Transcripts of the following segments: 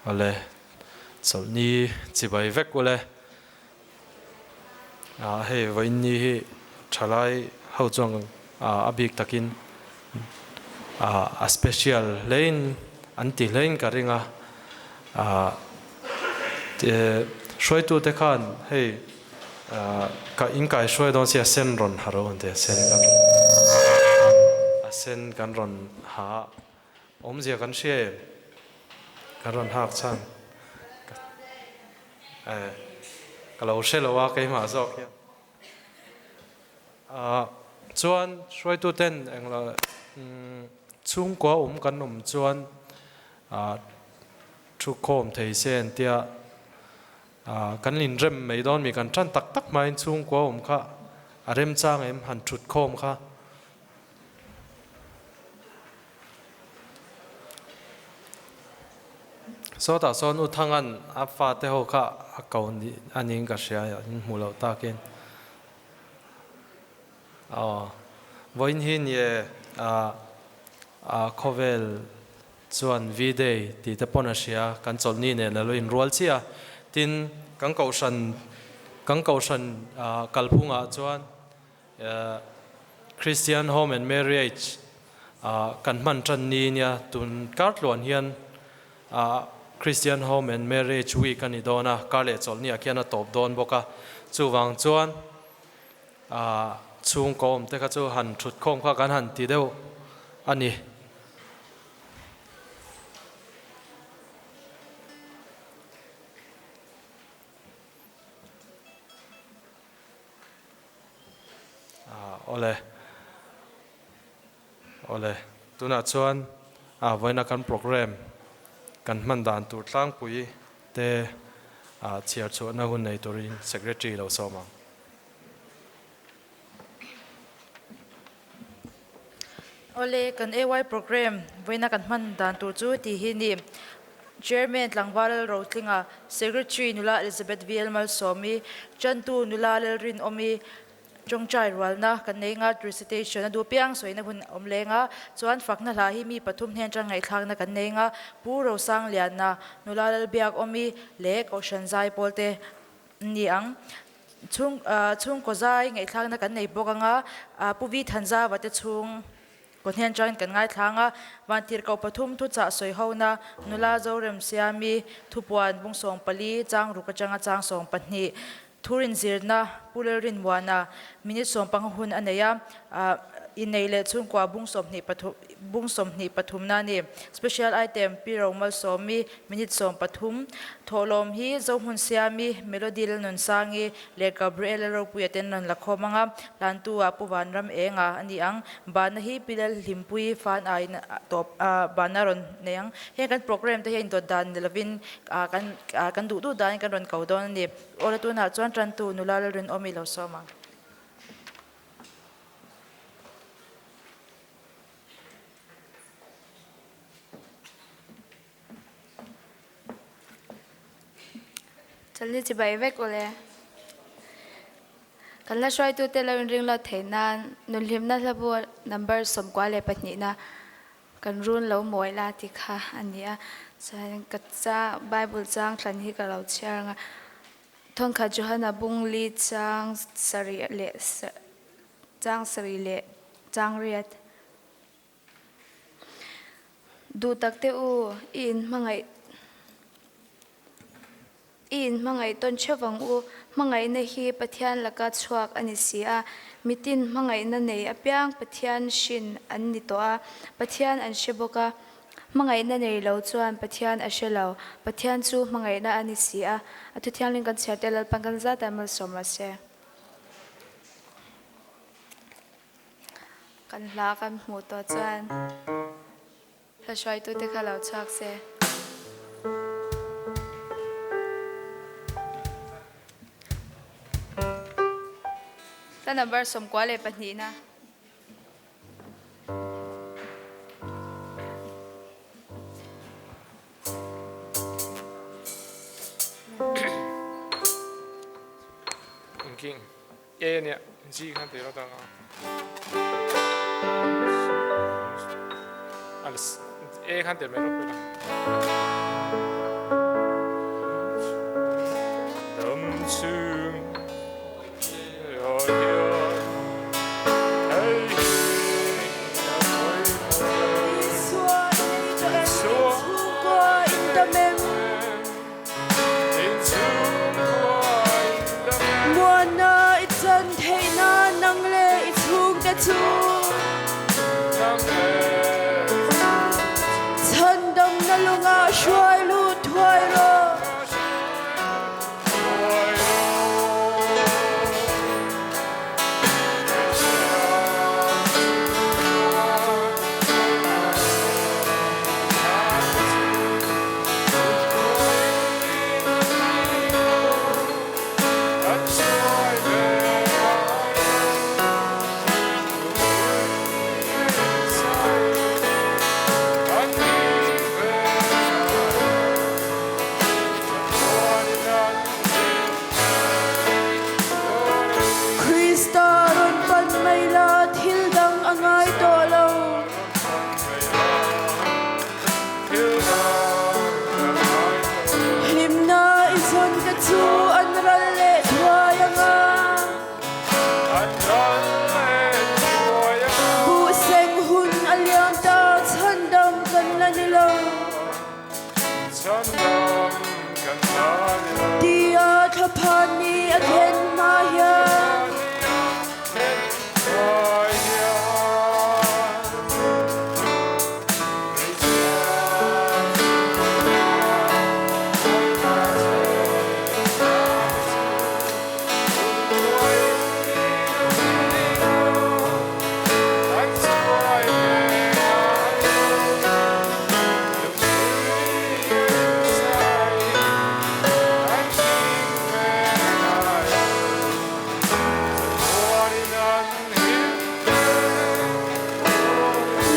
Awle, chawlhni chibai vek ule. Hei vawiin ni hi thalai ho chuan a bik takin a special hlein an ti hlein ka ring a. Hruaitute khan hei ka inkai hruai dawn sia sen rawn ha ro an ti a, sen kan rawn a sen kan rawn ha a. Awmzia kan hria em? Kan rawn hak chhan eh ka lo hre lo a keimah zawk hian. Ah chuan hruaitu ten englo chhungkua awm kan awm chuan ah thu khawm thei se an tia ah kan inrem mai dawn mi kan tan tak tak hmain chhungkua awm kha a remchang em han thut khawm kha. Sawtah sawn U Thanga'n a fate ho kha a ko a niin ka hria in hmuh loh takin. Aw, vawiin hi ni e, a khawvel chuan V-Day tih te pawn a hria, kan chawlhni nen a lo inrual chiah a. Tin, kan kohhran, kan kohhran kalphungah chuan Christian Home and Marriage kan hman tan ni nia tun kar tluan hian Christian Home and Marriage Week a ni dawn a, kar leh chawlh ni ah khian a tawp dawn bawk a, chuvang chuan chhungkaw awm te kha chu han thut khawm kha kan han ti deuh a ni. Awle, awle, tunah chuan vawiina kan program kan hman dan tur tlangpui te chhiar chhuahna hun nei turin Secretary lo sawm ang. Awle, kan AY program vawiina kan hman dan tur chu tih hi ni. Chairman Tlangval Rotlinga, Secretary Nula Elizabeth VL Malsawmi, Chantu Nula Lalrinawmi, Tawngtai rualna kan nei nga, Recitation a duh piang sawina hun a awm leng a, chuan fakna hla hi mi pathum hnen tang ngaihthlakna kan nei nga, Pu Rosangliana, Nula Lalbiakawmi leh Kohhran Zai pawl te an ni ang. Chhung chhungkaw zai ngaihthlakna kan nei bawk anga, Pu Vi Thanzava te chhung Kaw hnen chuan kan ngaithlang a, Vantirhkoh pathum thuchah sawi hona nula Zorem Siami thupuan bung 14 chang ruk atanga chang 12 thurin zirna Pu Lalrinmuana minute 15 hun a nei a, innei leh chhungkua bung 23 bung 23 na a ni. Special item Pi Romalsawmi minute 13 thawhlawm hi Zohmun Siami, Melody Lalnunsangi leh Gabriela Ropuia ten rawn la khawm ang a, hlantu ah Pu Vanram Enga a ni ang. Bana hi Pi Lalhlimpuii fan aiin tawp bana rawn nei ang. Heng kan program te hi a indawt dan ni lovin kan kan duh duh danin kan rawn ko dawn a ni. Awle tunah chuan tantu nula Lalrinawmi lo sawm ang. Chawlhni chibai vek ule. Kan la hruaitute lo inring lo theih nan nunhlimna hlabu number 22 na kan run lo mawi la tih kha a ni a. Chuan ka cha Bible chang thlan hi ka lo chhiar ang a. Thawnkhat Johana bung li chang sarih leh chang sarih leh chang riat. Duh tak teh u, i in hmangaih i in hmangaih tawn theuh vang u. Hmangaihna hi Pathian laka chhuak a ni si a, mitin hmangaihna nei apiang Pathian hrin an ni tawh a, Pathian an hre bawk a. Hmangaihna nei lo chuan Pathian a hre lo, Pathian chu hmangaihna a ni si a. A thu thianghlim kan chhiar te Lalpan kan zat ah malsawm rawh se. Kan hla kan hmuh tawh chuan hla hruaitute kha lo chhuak se. Hla number 22 na. Engking E nia G khan tih rawt ang a. A E khan tel mai rawt pawh ila. dam em? Muanna i chan theih nan nang leh i chhungte chu chhandamna lungah hruai lut thuai rawh. Krista rawn pan mai la thil dang a ngai tawh lo. Hlimna i zawn te chu an ral leh thuai ang a. Buhseng hun a liam ta chhandam kan la ni lo. Tia thlaphan ni a thlen hma hian.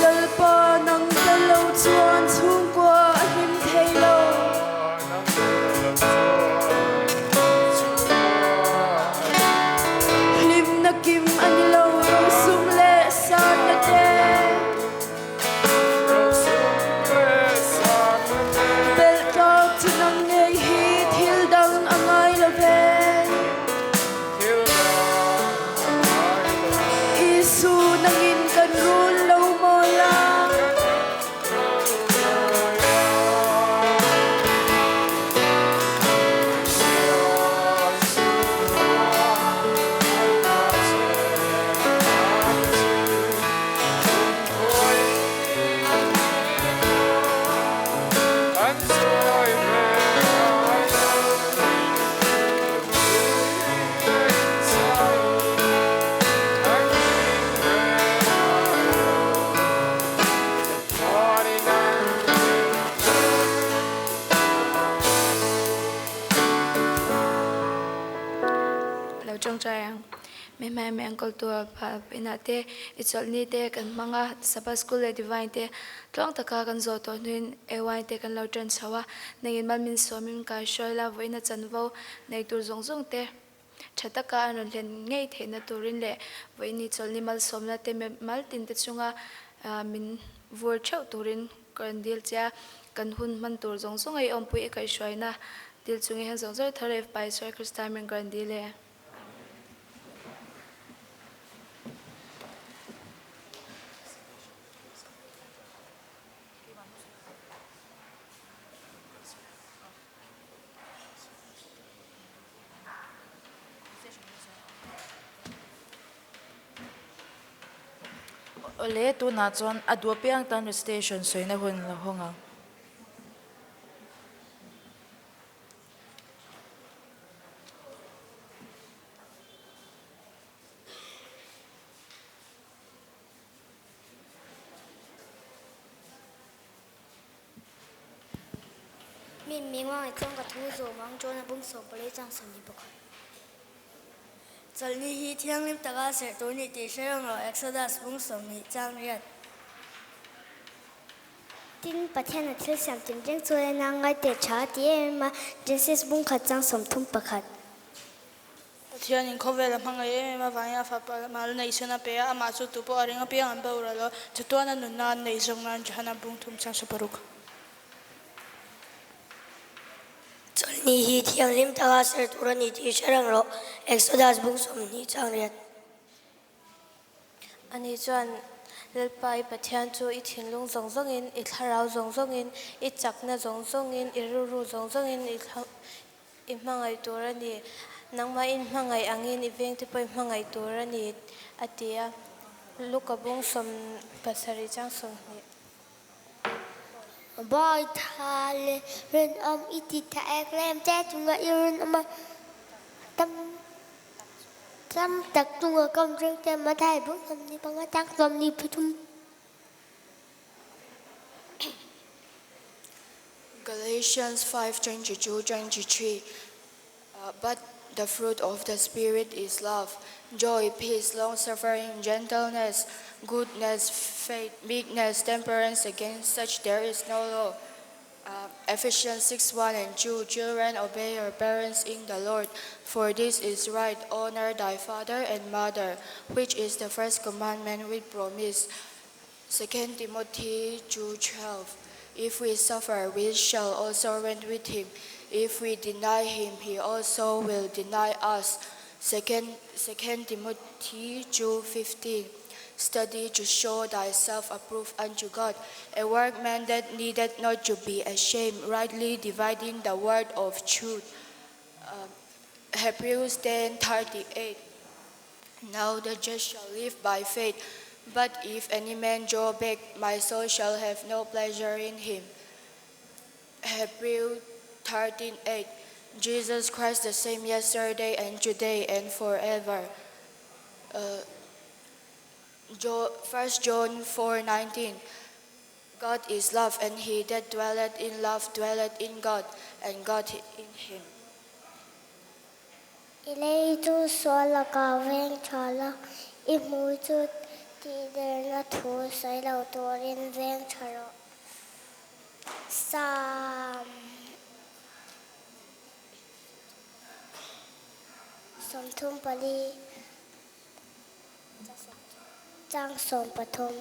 Lalpa nang tel lo chuan chhungkua a hlim thei lo. Hlimna kim a ni lo, rosum leh sanna te. Belh tlak chu nang ngei hi thil dang a ngai lo ve. Isu nangin kan rul lo maw la? Lo tawngtai ang. Mi hmai mi enkawl tur pa inah te i chawlhni te kan hmang a, Sabbath School leh Divine te tluang taka kan zawh tawh hnuin AY te kan lo tan chho a, nangin mal min sawmin kai hruai la vawiina chanvo nei tur zawng zawng te tha taka an rawn hlen ngei theihna turin leh vawiini chawlhni malsawmna te mal tin te chunga min vur theuh turin ka rawn dil che a, kan hun hman tur zawng zawng a i awmpui i kaihhruaina dil chungin hian zawng zawng thar e Paisawia Krista min ka rawn dil e. Awle, tunah chuan a duh apiang tan recitation sawina hun la hawng ang. Min mi ngai chuan ka thu zawm ang chuan a bung sawm pali chang sawm ni bawk a. Chawlhni hi thianghlim taka serh tur nih tih hre reng rawh Exodus bung 20 chang riat. Tin, Pathian a thil siam tin reng chu en a ngai teh tha a ti em em a, Genesis bung khat chang 31. Pathianin khawvel a hmangaih em em avangin a fapa mal neihchhun a pe a, amah chu tu pawh a ring apiang an boral a, chatuan a nunna an neih zawk nan Johana bung thum chang 16. Chawlhni hi thianghlim taka ser tur a ni tih hre reng rawh, Exodus bung 20 chang riat. Ani chuan. Lalpa i Pathian chu i thinlung zawng zawngin, i thlarau zawng zawngin, i chakna zawng zawngin, i rilru zawng zawngin i i hmangaih tur a ni. Nangmah in hmangaih angin i vengte pawh i hmangaih tur a ni, a ti a. Luka bung 77 chang 20. Bawi tha leh rinawm i ti tha ek lem che chunga i rinawm a tam tam tak chunga kam reng che Mathai bung 25 chang 23. Galatians 5:22, 23 But the fruit of the Spirit is love, joy, peace, long-suffering, gentleness, goodness, faith, meekness, temperance, against such there is no law. Ephesians 6, 1 and 2, Children, obey your parents in the Lord, for this is right. Honor thy father and mother, which is the first commandment with promise. 2 Timothy 2:12 If we suffer, we shall also reign with him. If we deny him, he also will deny us. 2 Timothy 2:15 Study to show thyself approved unto God, a workman that needeth not to be ashamed, rightly dividing the word of truth. Hebrews 10:38 Now the just shall live by faith, but if any man draw back, my soul shall have no pleasure in him. Hebrew 13:8 Jesus Christ the same yesterday and today and forever. Uh, 1 John 4:19 God is love, and he that dwelleth in love dwelleth in God, and God in him. I lei chu sual lakah veng tha la, i hmui chu tihderna thu sawi lo turin veng tha rawh. Psalm 34 chang 13.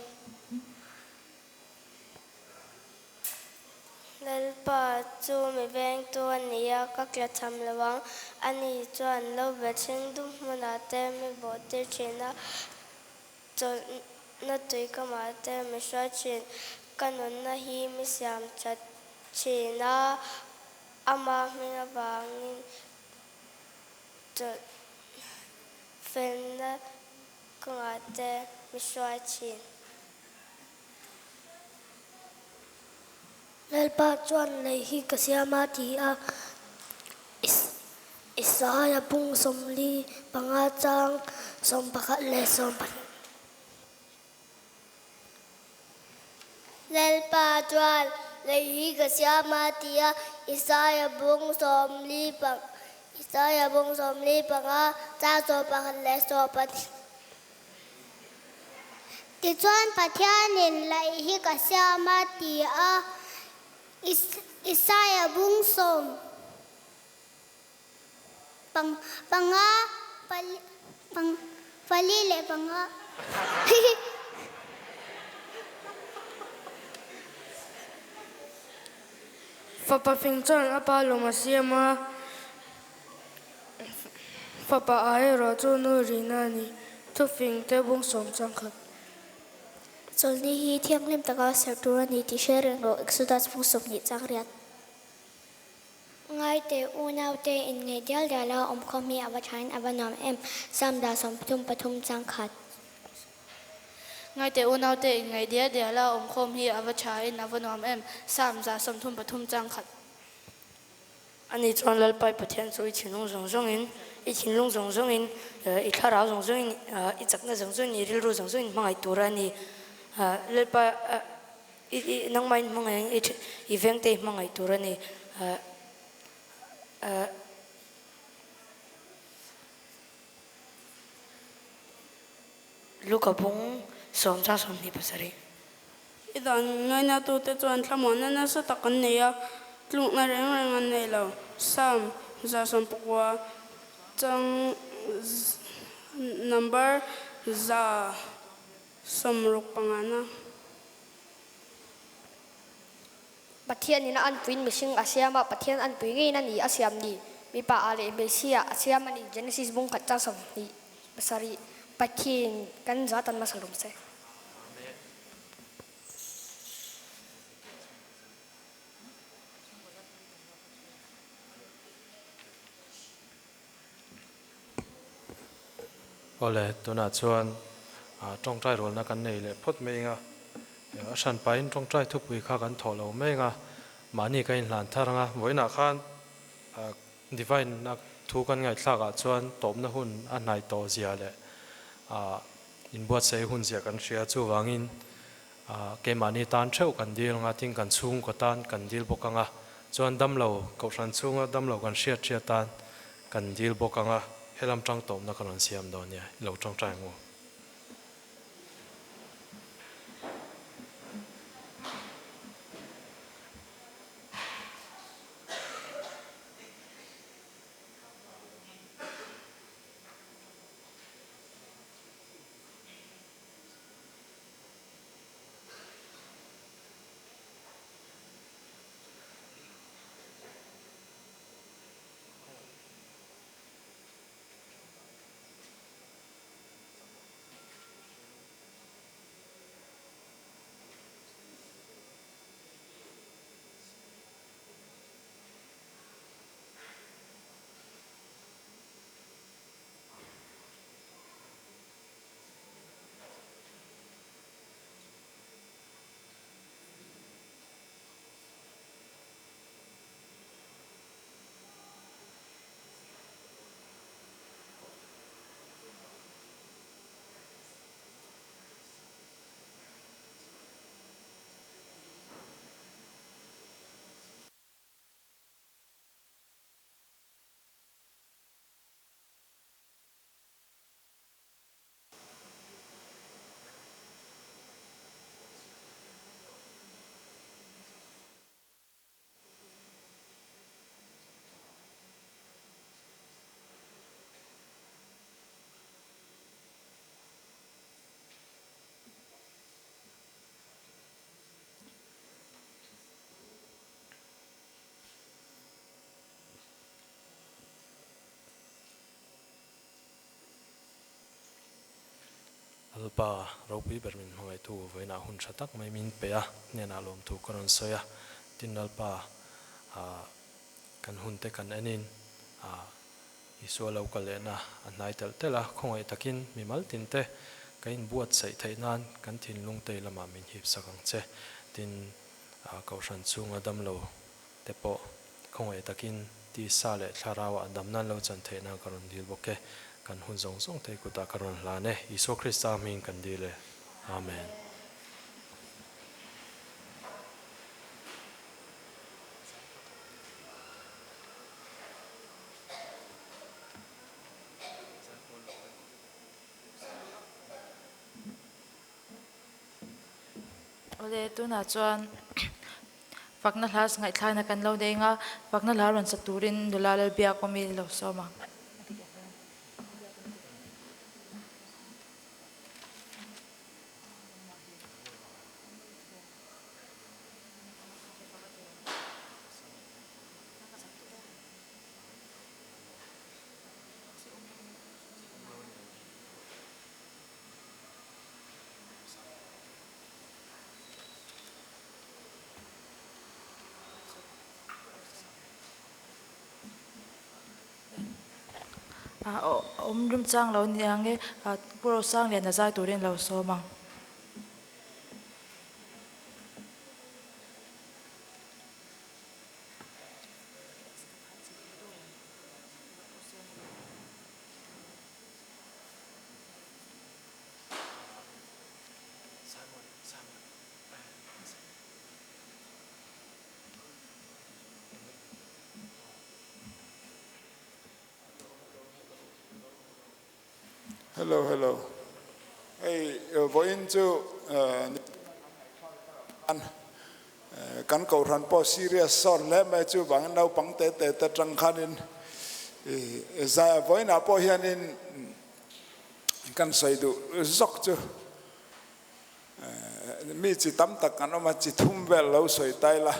Lalpa chu mi vengtu a ni a, ka tla cham lo ang. Ani chuan lo ve thin dum hmunah te mi bawh tir thin a, chawlhna tui kamah te mi hruai thin. Ka nunna hi mi siam tha thin a, ama hming avangin chawlh felna kawngah te mi hruai thin. Lalpa chuan lei hi ka siam a ti a, Isaia bung 45 chang 11 leh 12. Lalpa chuan lei hi ka siam a ti a, Isaia bung 45 Isaia bung 45 chang 11 leh 12. Tichuan Pathianin laih hi ka siam a ti a, Isaia bung sawm panga pali leh panga. Fapa fing chuan a pa lawm a siam a. Fapa a erawh chu nu rihna a ni. Thufing te bung sawm chang khat. Chawlhni hi thianghlim taka serh tur a ni tih hre reng rawh, Exodus bung 20 chang riat. Ngaite, unaute inngeih dial dial a awmkhawm hi a va thain a va nuam em, Psalm dah 33 chang khat. Ngaite, unaute inngeih dial dial a awmkhawm hi a va thain a va nuam em, Psalm 133 chang khat. Ani chuan Lalpai Pathian chu i thinlung zawng zawngin, i thinlung zawng zawngin, i thlarau zawng zawngin, i chakna zawng zawngin, i rilru zawng zawngin hmangaih tur a ni. Lalpa i nangmahin hmangaih ang, i vengte i hmangaih tur a ni. Luka bung sawm chang 27. I dan ngainatute chuan thlamuanna nasa tak an nei a, tlukna reng reng an nei lo. Psalm 119 chang number 65 na. Pathianin a anpuiin mihring a siam a, Pathian anpui ngeiin a ni a siam ni. Mipa ah leh hmeichhia a siam a ni, Genesis bung khat chang 27. Pathian kan zat an hmasa lawm se. Awle, tunah chuan tawngtai rualna kan nei leh phawt mai anga, a hran pahin tawngtai thupui kha kan thawh lo mai anga, mahni kan inhlan thar anga, vawiinah khan Divine-a thu kan ngaihthlakah chuan tawpna hun a hnai tawh zia leh inbuatsaih hun zia kan hria, chuvangin keimahni tan theuh kan dil anga, tin kan chhungkaw tan kan dil bawk anga, chuan damlo kohhran chhunga damlo kan hriat hriat tan kan dil bawk anga, helam tang tawpna ka rawn siam dawn nia, i lo tangtai ang u. Lalpa ropui ber min hmangaihtu vawiinah hun tha tak mai min pe a, hnenah lawmthu ka rawn sawi a, tin Lalpa kan hunte kan enin Isua lo kal lehna a hnai telh telh a, khawngaih takin mimal tinte ka inbuatsaih theih nan kan thinlung tei lamah min hip sak ang che. Tin, Kohhran chhunga damlo te pawh khawngaih takin tisa leh thlarauah damna an lo chan theih nan ka rawn dil bawk e. Kan hun zawng zawng te kutah ka rawn hlan e. Isua Krista hmingin kan dil e. Amen. Awle, tunah chuan fakna hla ngaihthlakna kan lo nei anga, fakna hla rawn sa turin nula Lalbiak awmi lo sawm ang. Awm remchang lo ni ang e, Pu Rosangliana zai turin lo sawm ang. Hello hello hei vawiin chu kan kohhran pawh serious sawt hle mai chuvangin naupang te te te tang khanin vawiinah pawh hianin kan sawi duh zawk chu mi chi tam tak kan awm a chi thum vel lo sawi ta ila.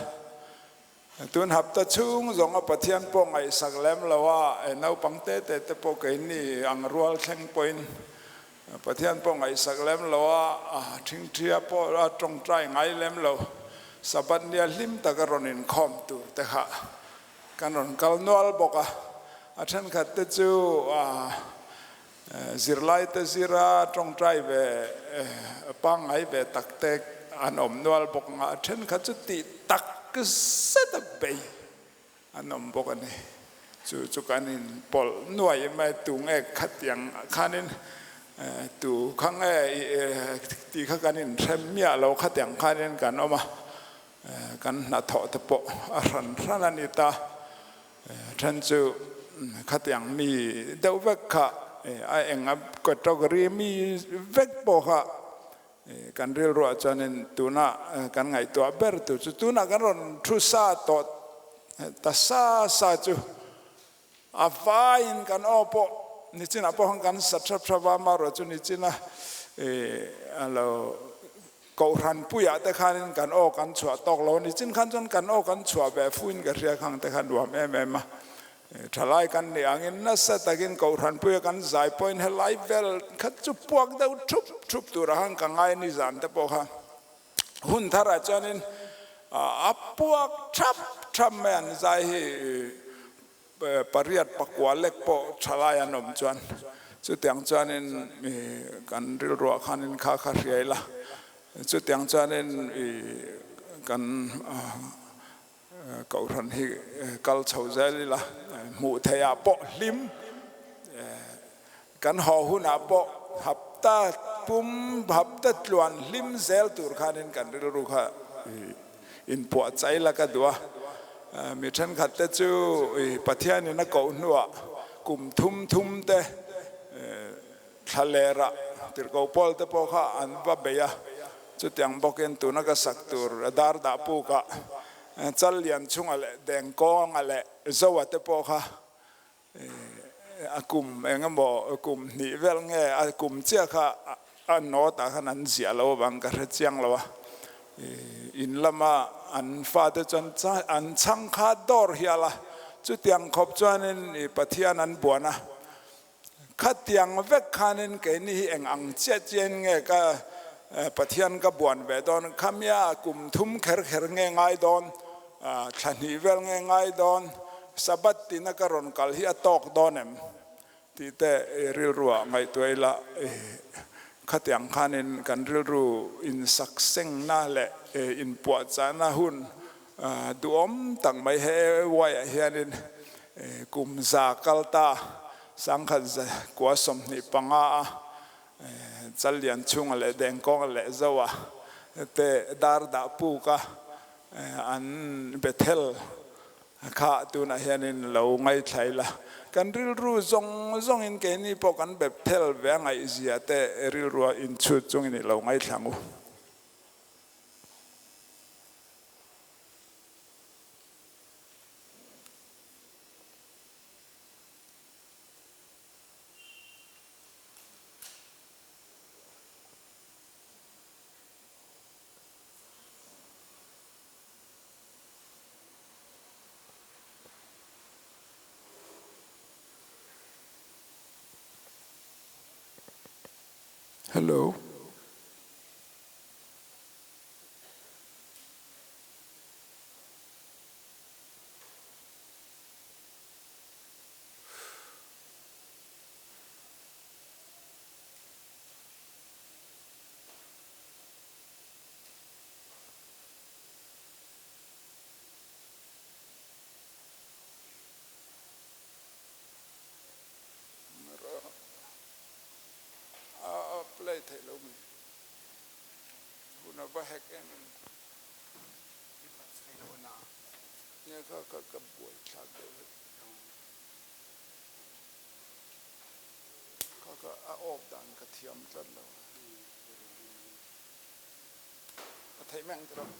Tun hapta chhung zawnga Pathian pawh ngaihsak lem lo a, naupang te te te pawh keini ang rual thleng pawhin Pathian pawh ngaihsak lem lo a, thingthia pawh a tawngtai ngai lem lo, Sabbath nia hlim taka rawn inkhawm tur te kha kan rawn kal nual bawk a, a thenkhat te chu. Zirlai te zira tawngtai ve pangngai ve tak te an awm nual bawk ang a, a thenkhat chu tih tak zet a bei an awm bawk a ni. Chu chu kan in pawlh nuai mai tu nge khatiang khanin tu kha nge tih kha kan in hrem miah lo khatiang khanin kan awm a, kan hnathawh te pawh a hran hran a ni ta. Then chu khatiang mi deuh vek kha a eng a category mi vek pawh kha kan rilruah chuanin tuna kan ngaihtuah ber tur chu tunah kan rawn thu sa tawh ta sa sa chu a vaiin kan aw pawh nichinah pawh khan kan sa thap thap a, amaherawhchu chu nichina a lo Kohhran puiah te khanin kan aw kan chhuah tawk lo a ni. Chin khan chuan kan aw kan chhuah ve fuin ka hria khang te kha nuam em em a. Thalai kan nih angin nasa takin Kohhran puia kan zai pawhin helai vel kha chu puak deuh thup thup turah khan ka ngai ni zan te pawh kha hun tharah chuanin a puak thap thap mai an zai hi. Pariat pakua lek pawh thalai an awm chuan chutiang chuanin kan rilruah khanin kha kha hriai la, chutiang chuanin kan kohhran hi kal chho zel ila, hmuh theihah pawh hlim, kan haw hunah pawh hapta pum hapta tluan hlim zel tur khanin kan rilru kha inpuahchai la ka duh a, mi thenkhat te chu Pathianin a koh hnuah kum thum thum te thla lerah tirhkoh pawl te pawh kha an va bei a, chutiang bawkin tuna ka sak tur dar dah pukah chal lian chunga leh deng kawnga leh zoa te pawh kha a kum eng emaw kum hnih vel nge a kum chiah kha a note ah khan an ziah lo avang ka hre chiang lo a, in lama an fate chuan an chhang kha dawr hial a, chutiang khawp chuanin Pathian an buan a, khatiang vek khanin keini hi eng ang chiah chiahin nge ka Pathian ka buan ve dawn, khamia kum thum kher kher nge ngai dawn. Thla hnih vel nge ngai dawn, Sabbath tina ka rawn kal hi a tawk dawn em? tih te rilruah ngaihtuah ila, khatiang khanin kan rilru insaksengna leh inpuahchahna hun duhawm tak mai he uaiah hianin kum za kal ta sangkhat kua 25 a Challian chhunga leh Dengkawnga leh Zoa te dar dah puk a An Bethel kha tunah hianin lo ngaithla ila, kan rilru zawng zawngin keini pawh kan Bethel ve a ngaihzia te rilrua inchhut chungin i lo ngaithla ang u. Hello. A play theih lo mi hun a va hek em em nia kha kha ka buai thlak deuh hlek kha kha a off dan ka thiam tlat lo. A theih meng tawh.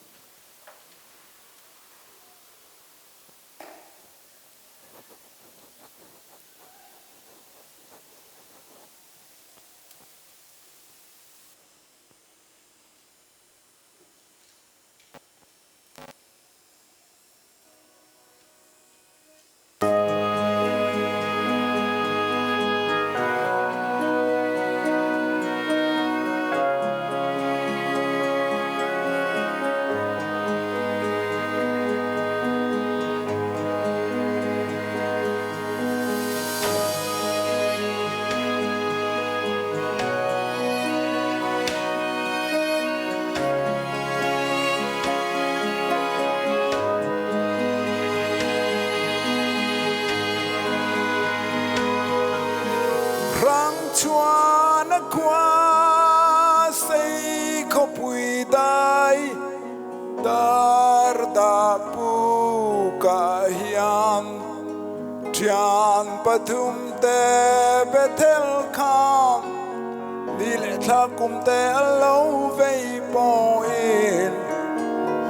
Lalchhuana khua sei khawpui dai dar dah pukah hian thian pathum te Bethel kham ni leh thla kum te a lo vei pawhin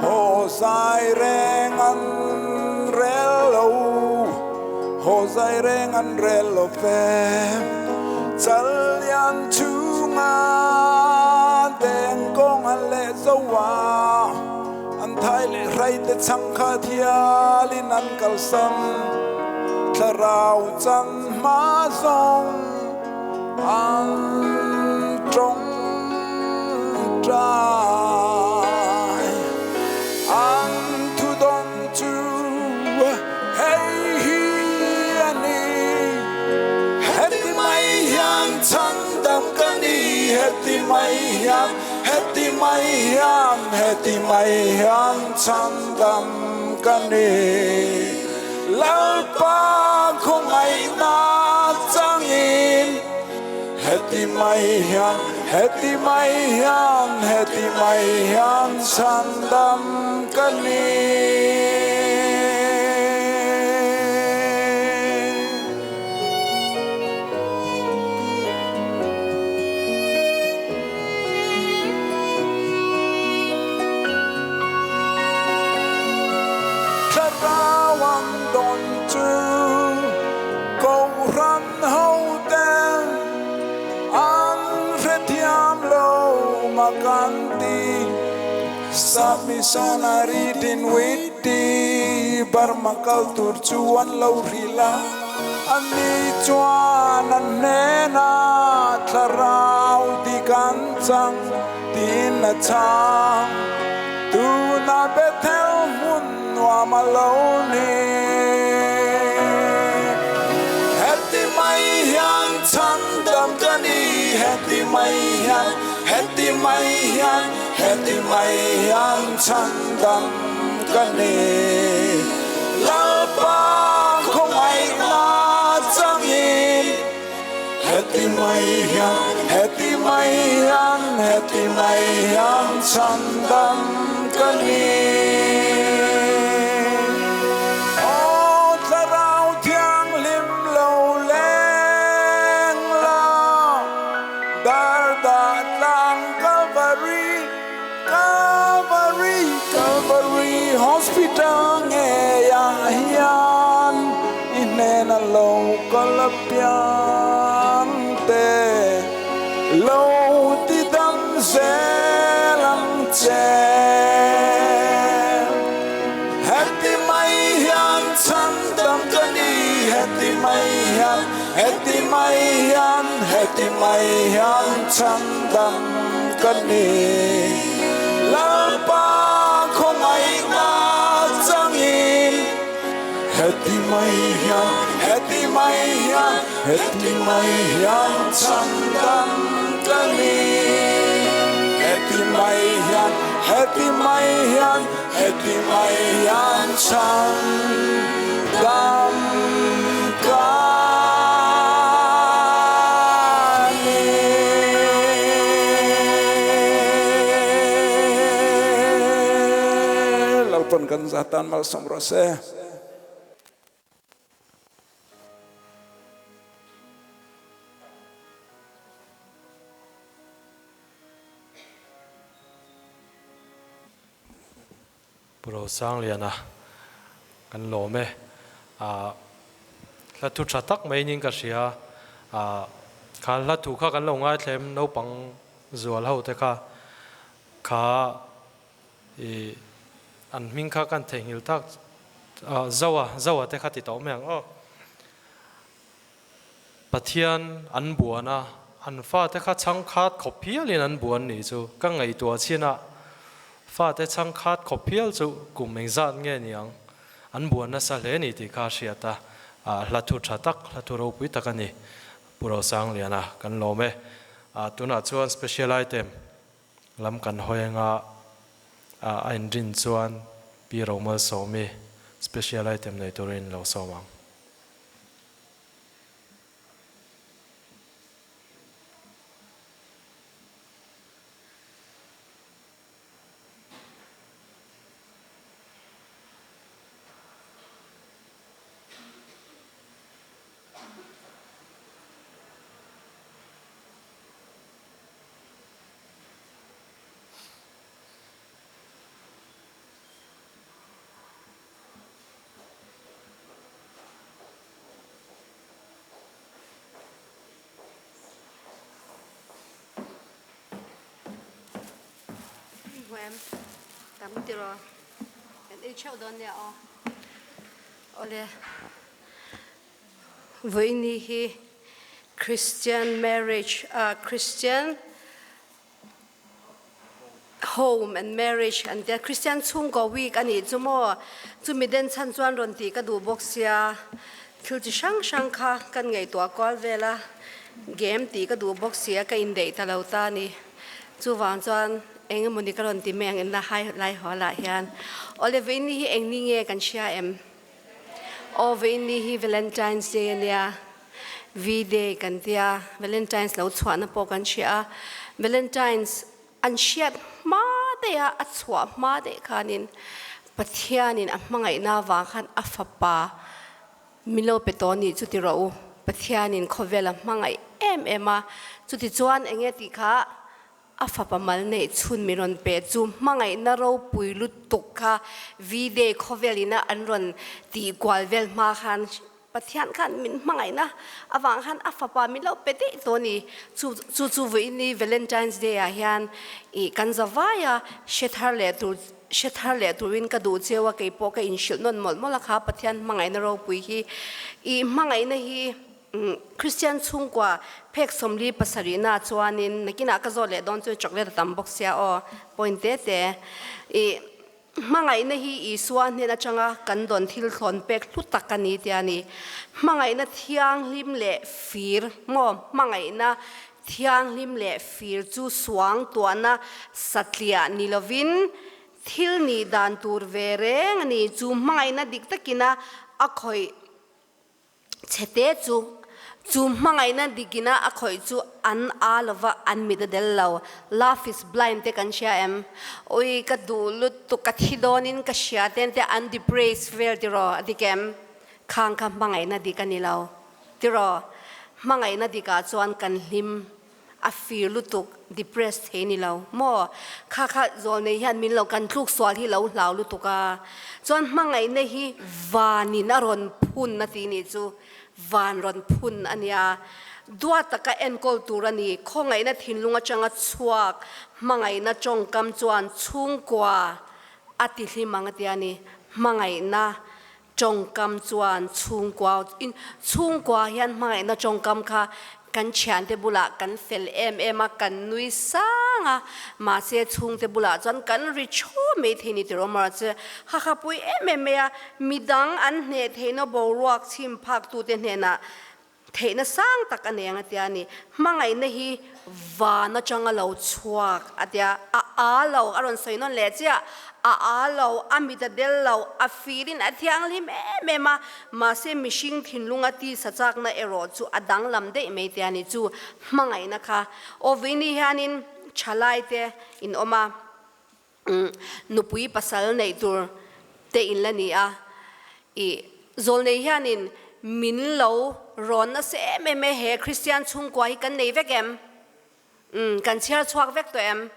haw zai reng an rel lo, haw zai reng an rel lo ve. Challian chhunga deng kawng an leh zo a, an thai leh hrai te chhang kha thialin an kalsan. Thlarau chan hma zawng an tawng ṭai. An thudawn chu hei hi a ni, Heti mai hian chhandam ka ni, heti mai hian, heti mai hian, heti mai hian chhandam ka ni. Lalpa khawngaihna changin heti mai hian, heti mai hian, heti mai hian chhandam ka ni. Thlarau an dawn chu Kohhran hoten an hrethiam lo mak an ti. Sap missionary Dinwiddie Burma kal tur chu an lo hrilh a, ani chuan an hnenah thlarau dik an chang tiin a chhang. Tuna Bethel hmun nuam a lo ni. Heti mai hian chhandam ka ni, heti mai hian, heti mai hian, heti mai hian chhandam ka ni. Lalpa khawngaihna changin heti mai hian, heti mai hian, heti mai hian chhandam ka ni. Aw Thlarau Thianghlim lo leng la, dar dah tlang Kalvari, Kalvari, Kalvari Hospital ngeiah hian i hnena lo kal apiang te lo ti dam zel ang che. Heti mai hian chhandam ka ni, heti mai hian, heti mai hian, heti mai hian chhandam ka ni. Lalpa khawngaihna changin heti mai hian, heti mai hian, heti mai hian chhandam ka ni. Heti mai hian, heti mai hian, heti mai hian chhandam ka ni. Lalpan kan zatan malsawm rawh se. Pu Rosangliana kan lawm e. Ahh hla thu tha tak mai ning ka hria. Ahh kha hla thu kha kan lo ngaithlem naupang zual ho te kha kha i an hming kha kan theihnghilh tak ahh Zoa Zoa te kha ti tawh mai ang aw. Pathian an buan a, an fate kha chhangkhat khawp hialin an buan nih chu ka ngaihtuah chin a, fate chhangkhat khawp hial chu kum engzat nge niang an buan nasa hle ni tih kha a hriat a, hla thu tha tak, hla thu ropui tak a ni. Pu Rosangliana kan lawm e. Tunah chuan special item lam kan hawi anga a inrin chuan Pi Romalsawmi special item nei turin lo sawm ang. em? Tam tiraw? Kan ei theuh dawn nia aw. Awle, vawiini hi Christian marriage ah Christian home and marriage an tia Christian chhungkaw week a nih chu maw? Chumi den chhan chuan rawn tih ka duh bawk sia, thil chi hrang hrang kha kan ngaihtuah kual vel a, game tih ka duh bawk sia ka indeih ta lo ta a ni. Chuvang chuan eng emawni ka rawn ti mai ang inla hai lai haw lah hian Awle Veini hi eng ni nge kan hria em? Aw Veini hi Valentine's Day a nia, V-Day kan tia, Valentine's lo chhuahna pawh kan hria a, Valentine's an hriat hma daih a, a chhuah hma daih khanin Pathianin a hmangaihna avang khan a fapa Min lo pe tawh nih chu ti rawh u, Pathianin khawvel a hmangaih em em a, chutichuan eng nge tih kha a fapa mal neih chhun min rawn pe chu hmangaihna ropui lutuk kha V-Day khawvel ina an rawn tih kual vel hma khan Pathian khan min hmangaihna avang khan a fapa min lo pe daih tawh a ni. Chu chu chu vawiini Valentine's Day ah hian ih kan za vai a, hre thar leh tur Hre thar leh turin ka duh cheu a, kei pawh ka inhrilh nawn mawlh mawlh a kha Pathian hmangaihna ropui hi. I hmangaihna hi Kristian chhungkua phek 47 na chuanin nakinah ka zawt leh dawn chu chocolate a tam bawk sia aw, point te te. I hmangaihna hi Isua hnen atanga kan dawn thil thlawn pek hlu tak a ni tia ni. Hmangaihna thianghlim leh fir maw hmangaihna Thianghlim leh fir chu suang tuahna satliah ni lovin thil nih dan tur ve reng a ni. Chu hmangaihna dik takina a khawih chhete chu chu hmangaihna dikina a khawih chu an a lova an mit a del lo. Love is blind te kan hria em? Ui ka duh lutuk ka thi dawnin ka hria ten te an depraise vel tiraw a dik em? Khang kha hmangaihna dik a ni lo. Tiraw, hmangaihna dikah chuan kan hlim a fir lutuk, depressed thei ni lo maw? Kha kha zawlnei hian min lo kan tluk sual hi lo hlau lutuk a, chuan hmangaihna hi vanin a rawn phun a tih nih chu, van rawn phun a nia. Duat taka enkawl tur a ni, khawngaihna thinlung atanga chhuak hmangaihna tawngkam chuan chhungkua a ti hlim ang a tia ni, hmangaihna Tawngkam chuan chhungkua in chhungkua hian hmangaihna tawngkam kha kan thiante bulah kan fel em em a, kan nui sang a, mahse chhungte bulah chuan kan ri thaw mai thei ni tiraw mara che ha kha pui em em mai a, midang an hneh theihna boruak chhim phak tute hnenah Theihna sang tak a nei ang a tia a ni. Hmangaihna hi van atanga lo chhuak a tia, a aa lo, a rawn sawi nawn leh chiah, a aa lo, a mit a del lo, a firin a thianghlim em em a, mahse mihring thinlunga tisa chakna erawh chu a danglam daih mai tia a ni. Chu hmangaihna kha aw vini hianin thalaite in awm a, nupui pasal neih tur te in la ni a, i zawlnei hianin min lo rawn nasa em em e, he Kristian chhungkua hi kan nei vek em? Umm kan chhiar chhuak vek tawh em?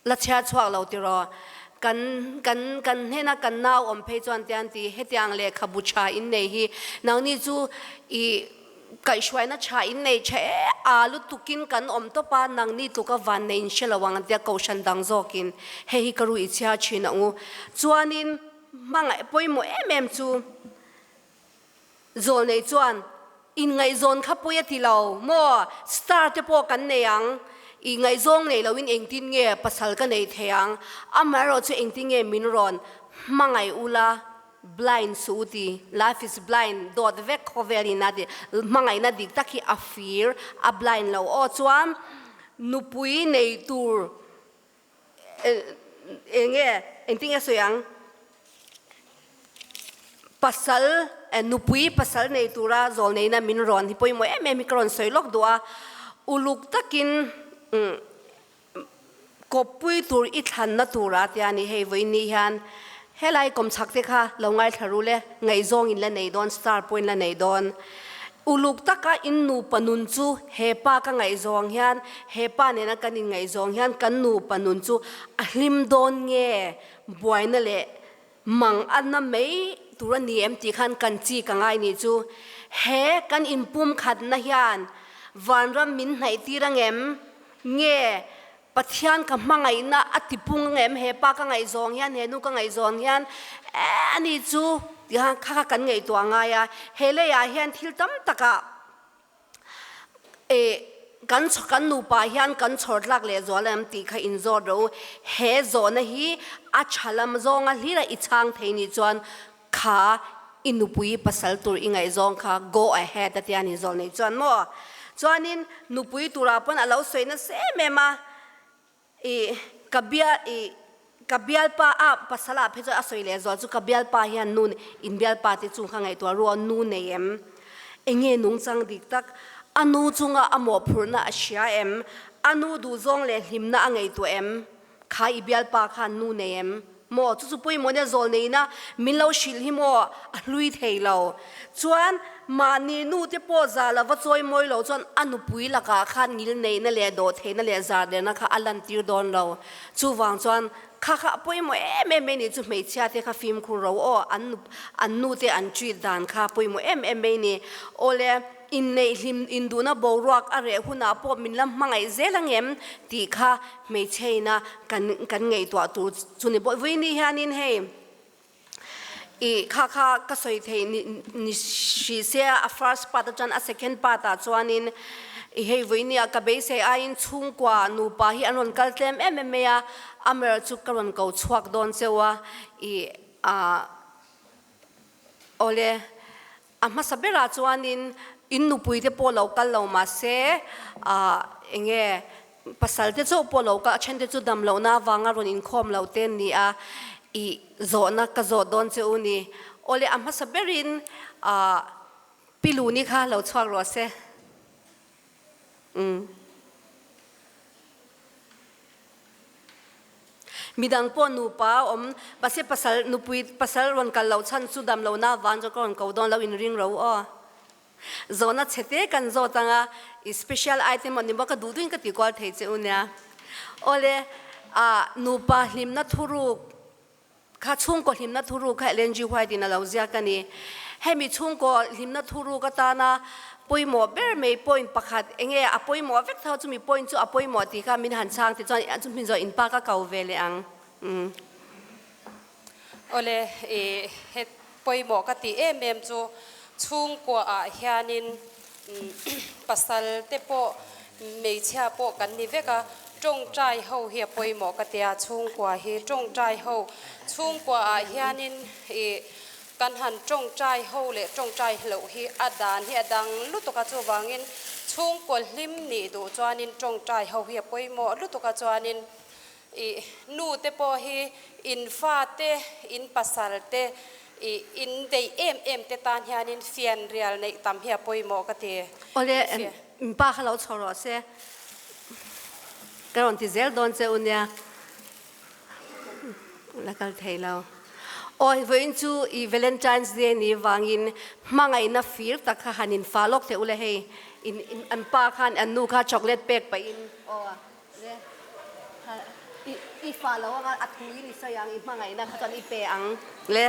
La chhiar chhuak lo tiraw? Kan kan kan hnena kan nau awm phei chuan tian ti hetiang lehkhabu tha in nei hi nangni chu i Kaihhruaina tha in nei tha e, a lutukin kan awm tawp a, nangni tluka van nei in hre lo ang tia kohhran dang zawkin hei hi ka ru i chhiar thin ang u. Chuanin hmangaih pawimawh em em chu zawlnei chuan inngaihzawn kha pawi a ti lo maw, star te pawh kan nei ang, i ngaihzawng nei loin engtin nge pasal ka nei thei ang, amaherawh chu engtin nge min rawn hmangaih ula, Blind suh u ti, life is blind, dawt vek khawvel in a ti, hmangaihna dik tak hi a fir, a blind lo aw chuan nupui nei tur eng nge engtin nge sawi ang pasal nupui pasal nei tura zawl neihna min rawn hi pawimawh em em hi ka rawn sawi lawk duh a, uluk takin Kawppui tur i thlanna tura tia ni hei vawiin hian helai kawmchhak te kha lo ngaithla ru le, ngaihzawng in la nei dawn, star pawh in la nei dawn. Uluk taka in nupa nun chu he pa ka ngaihzawng hian, he pa nena kan inngaihzawng hian kan nupa nun chu a hlim dawn nge buaina leh mang a na mai tur a ni em tih khan kan chi ka ngai nih chu. He kan inpumkhatna hian vanram min hnaih tir angem? Nge Pathian ka hmangaihna a ti pung ang em? He pa ka ngaihzawng hian, he nu ka ngaihzawn hian eh ani chu ti khan kha kha kan ngaihtuah ngai a. He leiah hian thil tam takah eh kan kan nupa hian kan chhawr tlak leh zual em tih kha inzawt rawh u. He zawhna hi a tha lam zawnga hlira i chhang thei nih chuan kha i nupui pasal tur i ngaihzawng kha go ahead a tia ni zawl nei chuan maw? Chuanin nupui turah pawn a lo sawi nasa em em a, i ka bial i ka bialpa a pasal ah phei chuan a sawi leh zual chu ka bialpa hian nu in bialpa te chung kha ngaihtuah ru a nu nei em? Enge nungchang dik tak? A nu chunga a mawhphurhna a hria em? A nu duhzawng leh hlimna a ngaihtuah em? Kha i bialpa khan nu nei em? Maw? Chu chu pawimawh nia zawl neina min lo hrilh hi maw? A hlui thei lo. Chuan mahni nu te pawh za lova chawi mawi lo chuan a nupui lakah khan ngil neihna leh dawh theihna leh zar derna kha a lantir dawn lo. Chuvang chuan kha kha a pawimawh em em mai ni chu hmeichhia te kha fimkhur ro aw an an nu te an treat dan kha pawimawh em em mai ni. Awle. Inneih hlim induhna boruak a reh hunah pawh min la hmangaih zel angem tih kha hmeichheina kan kan ngaihtuah tur chu ni bawih. Vawiin ni hianin hei ih kha kha ka sawi theih ni ni hrih se a first part atang a second part ah chuanin ih hei vawiin ni ah ka beisei aiin chhungkua nupa hi an rawn kal tlem em em mai a, amaherawhchu chu ka rawn ko chhuak dawn cheu a ih ah awle. A hmasa berah chuanin in nupuite pawh lo kal lo mahse ah eng nge pasalte chauh pawh lo kal a thente chu dam lohna avanga rawn inkhawm lo te an ni a, ih zawhna ka zawh dawn che u ni. Awle a hmasa berin ah Pi Luni kha lo chhuak rawh se. Umm. Midang pawh nupa a awm, mahse pasal nupui pasal rawn kal loh chhan chu dam lohna van chu ka rawn ko dawn lo inring ro aw. Zawhna chhe te kan zawt ang a, i special item aw ni maw ka duh duhin ka ti kual thei che u nia. Awle, ah nupa hlimna thuruk Kha chhungkaw hlimna thuruk kha Ellen G. White in a lo ziak a ni. Hemi chhungkaw hlimna thuruk atana pawimawh ber mai point pakhat enge a pawimawh vek tho chumi point chu a pawimawh tih kha min han chhang tih chuan chu hmin zawh in pa ka ko ve leh ang. Umm. Awle i he pawimawh ka tih em em chu chhungkua ah hianin pasal te pawh hmeichhia pawh kan ni vek a, tawngtai ho hi a pawimawh ka tia, chhungkua hi tawngtai ho, chhungkua ah hianin ih kan han tawngtai ho leh tawngtai loh hi a dan hi a dang lutuk a, chuvangin chhungkua hlim nih duh chuanin tawngtai ho hi a pawimawh lutuk a, chuanin Ih nu te pawh hi in fa te, in pasal te, ih in deih em em te tan hianin fian rial neih tam hi a pawimawh ka ti. Awle, in pa kha lo chho rawh se. Ka rawn ti zel dawn che u nia. La kal thei lo. Awi, vawiin chu i Valentine's Day ni vangin hmangaihna fir tak kha han in fa lawk teh u le hei. In an pa khan an nu kha chocolate pek pahin aw. Le, i i fa lo anga a thu in i sawi ang, i hmangaihna kha chuan i pe ang. Le,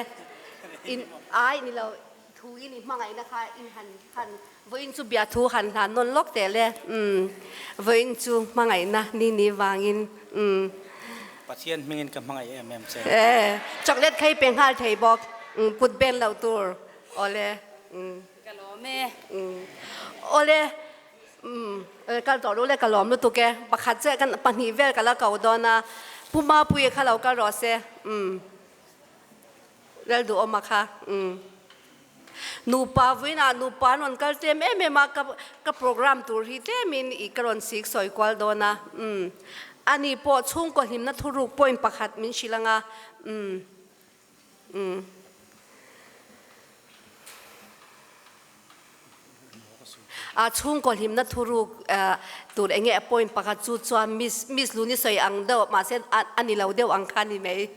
in ai ni lo, thu in i hmangaihna kha in han han vawiin chu bia thu han hlan nawn lawk teh le, umm vawiin chu hmangaihna ni ni vangin umm. Pathian hmingin ka hmangaih em em che. E, chocolate kha i pe nghal thei bawk, umm kut ben loh tur, awle, umm. Ka lawm e. Umm, awle. Umm kal tawh ru le ka lawm lutuk e, pakhat chiah kan pahnih vel ka la ko dawn a, Pu Mapuia kha lo kal rawh se, umm Lalduhawma kha umm nupa vawiinah nupa an rawn kal tlem em em a, ka ka program tur hi tlemin i ka rawn sik sawi kual dawn a, umm ani pawh chhungkaw hlimna thuruk point pakhat min hrilh ang a, umm umm. A chhungkaw hlimna thuruk tur enge a point pakhat chu chuan Miss Miss Luni sawi ang deuh mahse a ni lo deuh ang kha ni mai.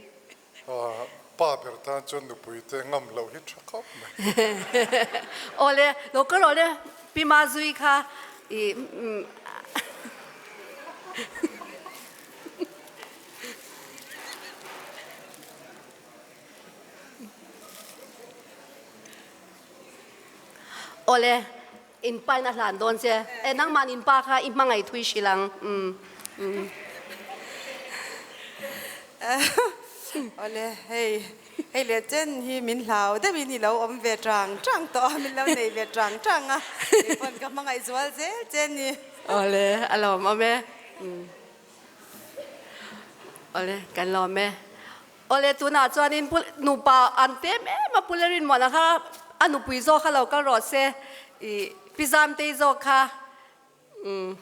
Pa ber tan chuan nupui te ngam loh hi tha khawp mai. Awle lo kal awle Pi Mazui kha i Awle, in pa in a hlan dawn che. E, nangmahni in pa kha i hmangaih thui hrilh ang. Umm, umm. Awle, hei, hei leh chen hi min hlau deuhin i lo awm ve tang tang tawh a, min lo nei ve tang tang a, kei pawn ka hmangaih zual zel che ni. Awle, a lawmawm e. Awle, kan lawm e. Awle, tunah chuanin Pu nupa an pem em a, Pu Lerinmuana kha a nupui zawk kha lo kal rawh se, i Pi Zamtei zawk kha. Umm.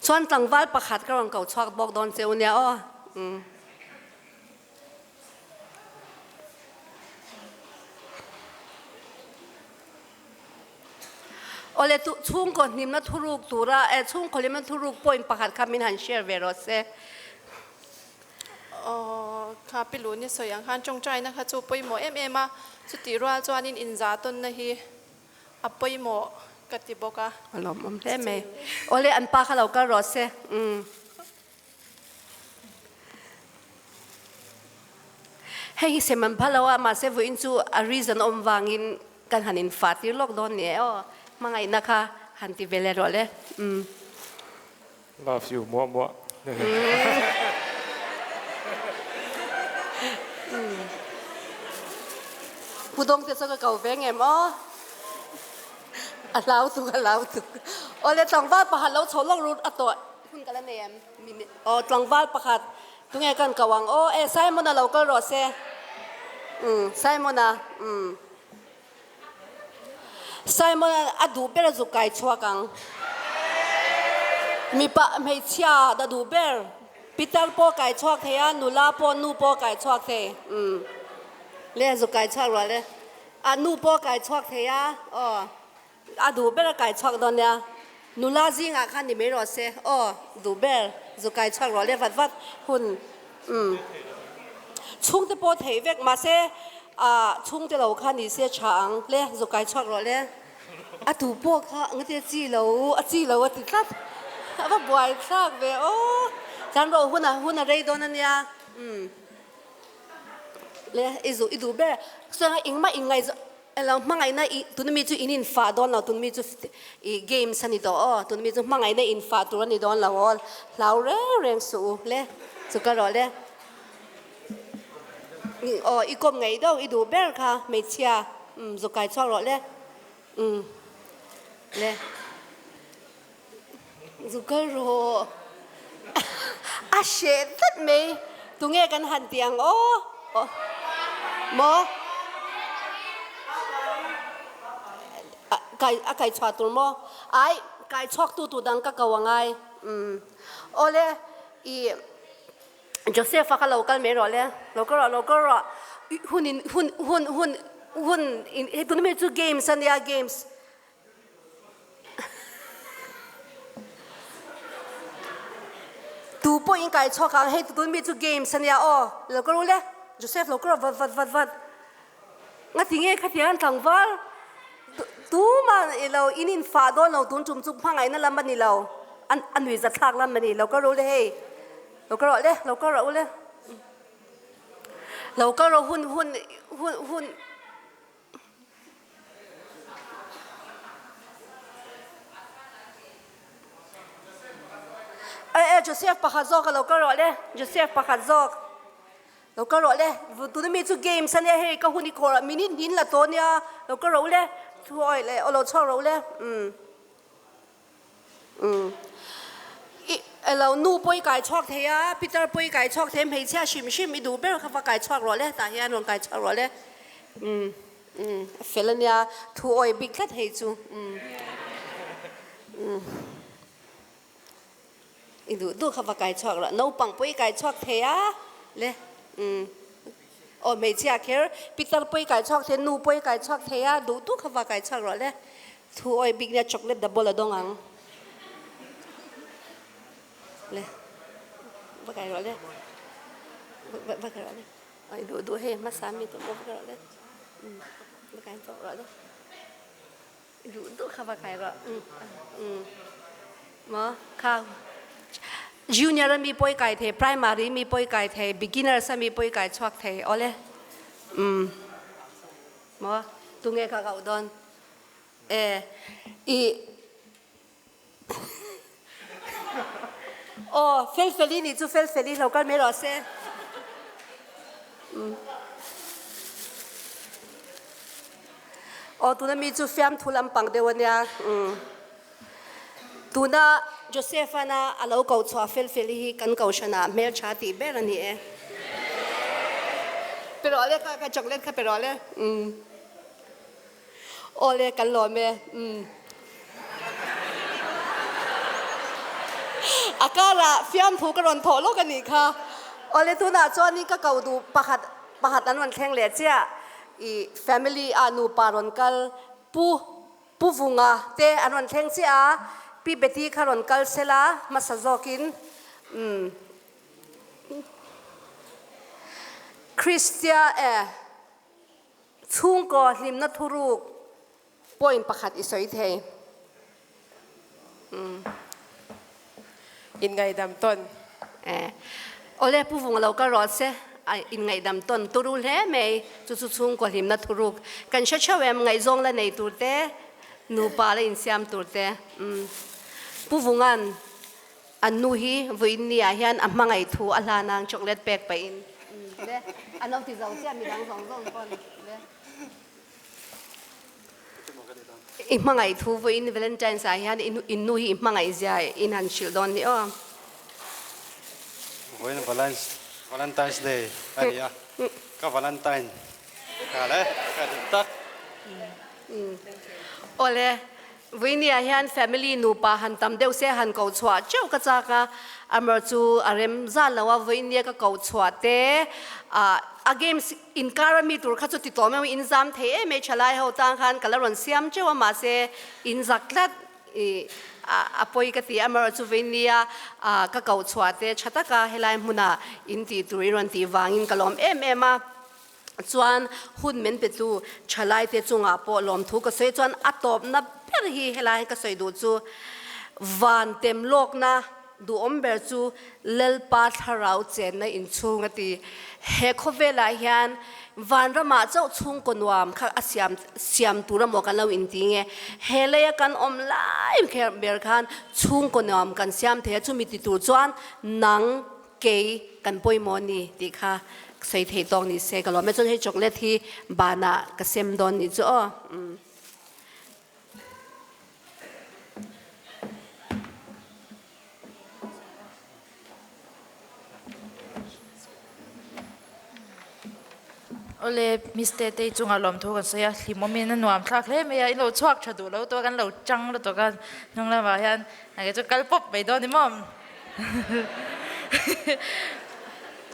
Chuan tlangval pakhat ka rawn ko chhuak bawk dawn che u nia aw. Umm. Awle tu chhungkaw hnimna thuruk tura eh chhungkaw hlimna thuruk point pakhat kha min han share ve rawh se. Aw kha pi Luni sawi ang khan tawngtaina kha chu pawimawh em em a, chutih rual chuanin inzah tawnna hi A pawimawh ka ti bawk a. A lawmawm hle mai. Awle an pa kha lo kal rawh se. Umm. Hei hi sem an phal lo a, mahse vawiin chu a reason awm vangin kan han infa tir lawk dawn ni e aw. Hmangaihna kha han ti ve leh rawh le. Umm. Love you muah muah. Pu Dawng te chu ka ko ve ngem aw. A hlau tuk a hlau tuk. Awle tlangval pakhat lo chho lawk rut a tawh hun ka la nei em? Aw tlangval pakhat tunge kan ko ang aw e Simon-a lo kal rawh se. Umm Simon-a umm. Simon-a a duh ber a zuk kai chhuak ang. Mipa hmeichhia a duh ber. Pitar pawh kai chhuak thei a, nula pawh nu pawh kai chhuak thei. Umm. Le zuk kai chhuak rual e. A nu pawh kai chhuak thei a, aw. A duh ber a kai chhuak dawn nia. Nula zingah khan ni mai rawh se, aw, duh ber zuk kai chhuak rual e vat vat hun. Umm. Chhungte pawh theih vek mahse ah chhungte lo kha ni se tha ang le zuk kai chhuak rawh le. A tu pawh kha ngate a chi lo a chi lo a ti tlat. A va buai thlak ve aw. Kan rawh hun a hun a rei dawn a nia. Umm. Le i zu i duh ber. Chuan engmah inngaihzawn Elo hmangaihna i tuna mi chu in infah dawn lo, tuna mi chu i games a ni tawh aw, tuna mi chu hmangaihna infah tur a ni dawn lo aw, hlau reng reng suh u le, chu ka rawh le. Aw i kawm ngei deuh i duh ber kha hmeichhia umm zuk kai chhuak rawh le umm le zuk kal rawh a hreh tlat mai tunge kan han tih ang aw maw kai a kai chhuah tur maw ai kai chhuak tu tur dang ka ko angai umm awle i Joseph-a kha lo kal mai rawh le, lo kal rawh, lo kal rawh, hun in hun hun hun hun in hei tuna mi chu games a nia games. Tu pawh in kai chhuak ang hei tun mi chu games a nia aw, lo kal ru le, Joseph lo kal rawh vat vat vat vat. Ngati nge khatiang tlangval tumah i lo in infah dawn lo tun tum chu hmangaihna lam a ni lo, a nui zathlak lam a ni lo kal ru le hei, lo kal rawh le, lo kal rawh u le, lo kal rawh hun hun hun hun. E e Joseph pakhat zawk a lo kal rawh le, Joseph pakhat zawk. Lo kal rawh le, tuna mi chu games a nia hei ka hun i khawr ah minute hnin la tawh nia, lo kal rawh u le, thu awih leh aw lo chhuak rawh u le, umm umm i elo nu pawh i kai chhuak thei a, Peter pawh i kai chhuak thei a, hmeichhia hrim hrim i duh ber kha va kai chhuak rawh le, tah hian rawn kai chhuak rawh le, umm umm a fel a nia, thu awih bik tlat hei chu, umm umm. I duh duh kha va kai chhuak rawh, naupang pawh i kai chhuak thei a le umm aw hmeichhia kher pitar pawh i kai chhuak thei a nu pawh i kai chhuak thei a duh duh kha va kai chhuak rawh le thu awi bik nia chocolate double a dawng ang le va kai rawh le va va kai rawh le aw i duh duh hei hmasa mi te pawh va kai rawh le umm va kai chhuak rawh le. Duh duh kha va kai rawh. Maw kha junior mi pawh i kai thei, primary mi pawh i kai thei, beginners mi pawh i kai chhuak thei awle. Um maw tunge kha ka uh dawn. E i Aw fel feli nih chu fel feli lo kal mai rawh se. Aw tuna mi chu fiamthu lampang deuh a nia. Tuna Joseph-ana a lo ko chhuah fel fel hi kan kohhranah hmeltha tih ber a ni e. Pe rawh le kha kha chocolate kha pe rawh le. Aw le kan lawm e. A karah fiamthu ka rawn thawh lawk a nih kha. Aw le tunah chuanin ka ko duh pakhat pakhat an rawn thleng leh chiah. I family ah nupa rawn kal Pu Pu Vunga te an rawn thleng chiah a, Pi Betty kha rawn kal sela hmasa zawkin umm Christia e chhungkaw hlimna thuruk point pakhat i sawi thei umm. In ngaihdam tawn. E. Awle Pu Vung lo kal rawh se, a in ngaihdam tawn turu hle mai, chu chu chhungkaw hlimna thuruk kan hre theuh em, ngaihzawng la nei tur te, nupa la insiam tur te. Umm. Pu Vunga'n an nu hi vawiin ni ah hian a hmangaih thu a hlan ang chocolate pek pahin. Umm. Le, an lo ti zo chiah midang zawng zawng pawn. Le. I hmangaih thu vawiin Valentine's ah hian in nu hi i hmangaih zia in han hrilh dawn ni aw. Vawiin Valentine's Day a ni a, ka Valentine ka le ka duh tak. Awle, vawiin ah hian family nupa han tam deuh se han ko chhuah teuh ka chak a, amar chu a rem zan lo a, vawiin nia ka ko chhuah te a games Inkar a mi tur kha chu ti tawh mai in zam thei em e thalai ho tang khan ka la rawn siam teuh a mahse in zak tlat i a pawi ka ti a amaherawh chu vei nia ka koh chhuah te tha taka helai hmuna in tih tur i rawn tih vangin ka lawm em em a chuan hun min pe tu thalai te chungah pawh lawmthu ka sawi chuan a tawpna ber hi helai ka sawi duh chu van tem lawkna Duhawm ber chu Lalpa thlarau chenna inchhung a ti. He khawvelah hian vanramah chauh chhungkaw nuam kha a siam siam tur amaw kan lo inti nge. He leia kan awm lai kher ber khan chhungkaw nuam kan siam thei a, chumi ti tur chuan nang kei kan pawimawh ni tih kha sawi theih tawk ni se ka lawm e. Chuan hei chocolate hi banah ka sem dawn nih chu aw. Awle Miss Tetei chungah lawmthu kan sawi a, hlimawmin a nuam thlak hle mai a, in lo chhuak tha duh lo tawh a, kan lo chang lutuk a, hnung lamah hian enge chu kal pawp mai dawn ni maw?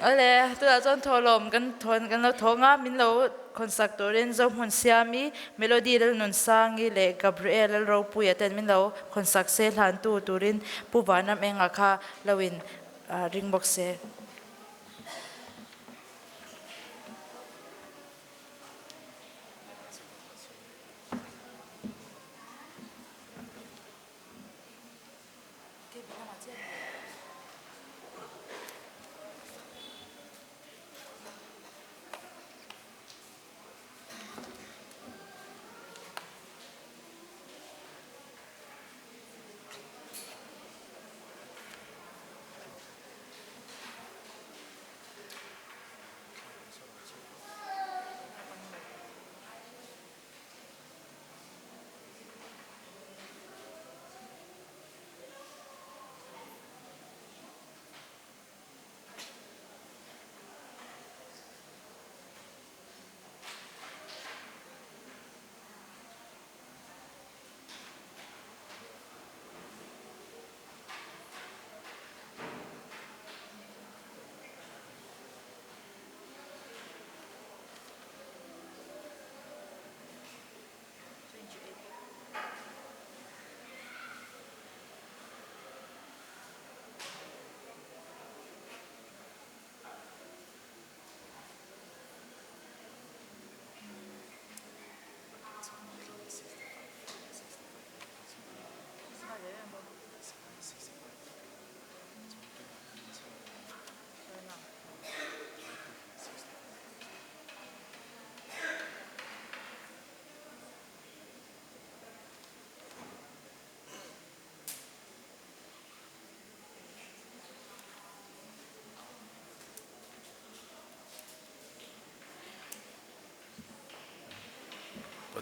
Awle tunah chuan thawhlawm kan thawn kan lo thawng a, min lo khawnsak turin Zohmun Siami, Melody Lalnunsangi leh Gabriel Lalropuia ten min lo khawnsak se hlantu turin Pu Vanram Enga kha lo in ring bawk se.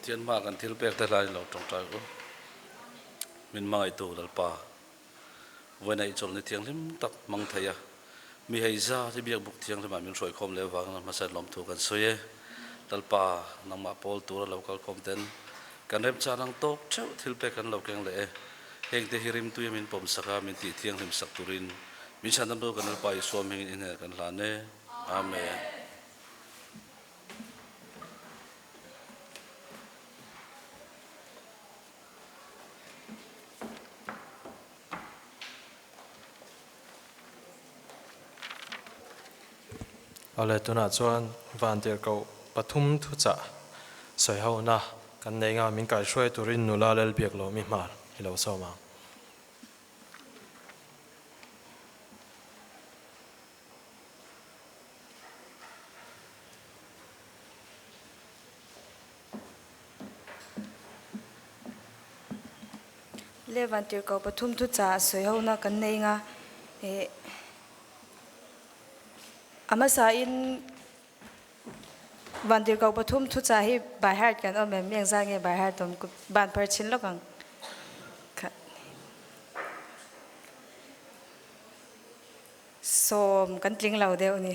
Pathian hma kan thil pek te hlai lo tawngtai u. Min hmangaihtu Lalpa, vawiin chawlhni thianghlim tak hmang thei a, mi hei zat hi biakbuk thianghlimah min hruaikhawm leh avangin a hmasa lawmthu kan sawi e. Lalpa, nangmah pawl tura lo kalkhawm ten kan remchan ang tawk theuh thil pek kan lo keng leh e. Hengte hi rimtuia min pawm sak a, min tih thianghlim sak turin min chhandamtu kan Lalpa Isua hmingin i hnenah kan hlan e. Amen. Awle tunah chuan Vantirhkoh pathum thuchah sawi hona kan nei nga min kaihruai turin nula Lalbiak Lawmi hmar i lo sawm ang. Le Vantirhkoh pathum thuchah sawi hona kan nei nga eh A hmasain Vantirhkoh pathum thuchah hi by heart kan awm em? Engzah nge by heart awm? Ban phar chhin lawk ang kha. Sawm kan tling lo deuh ni.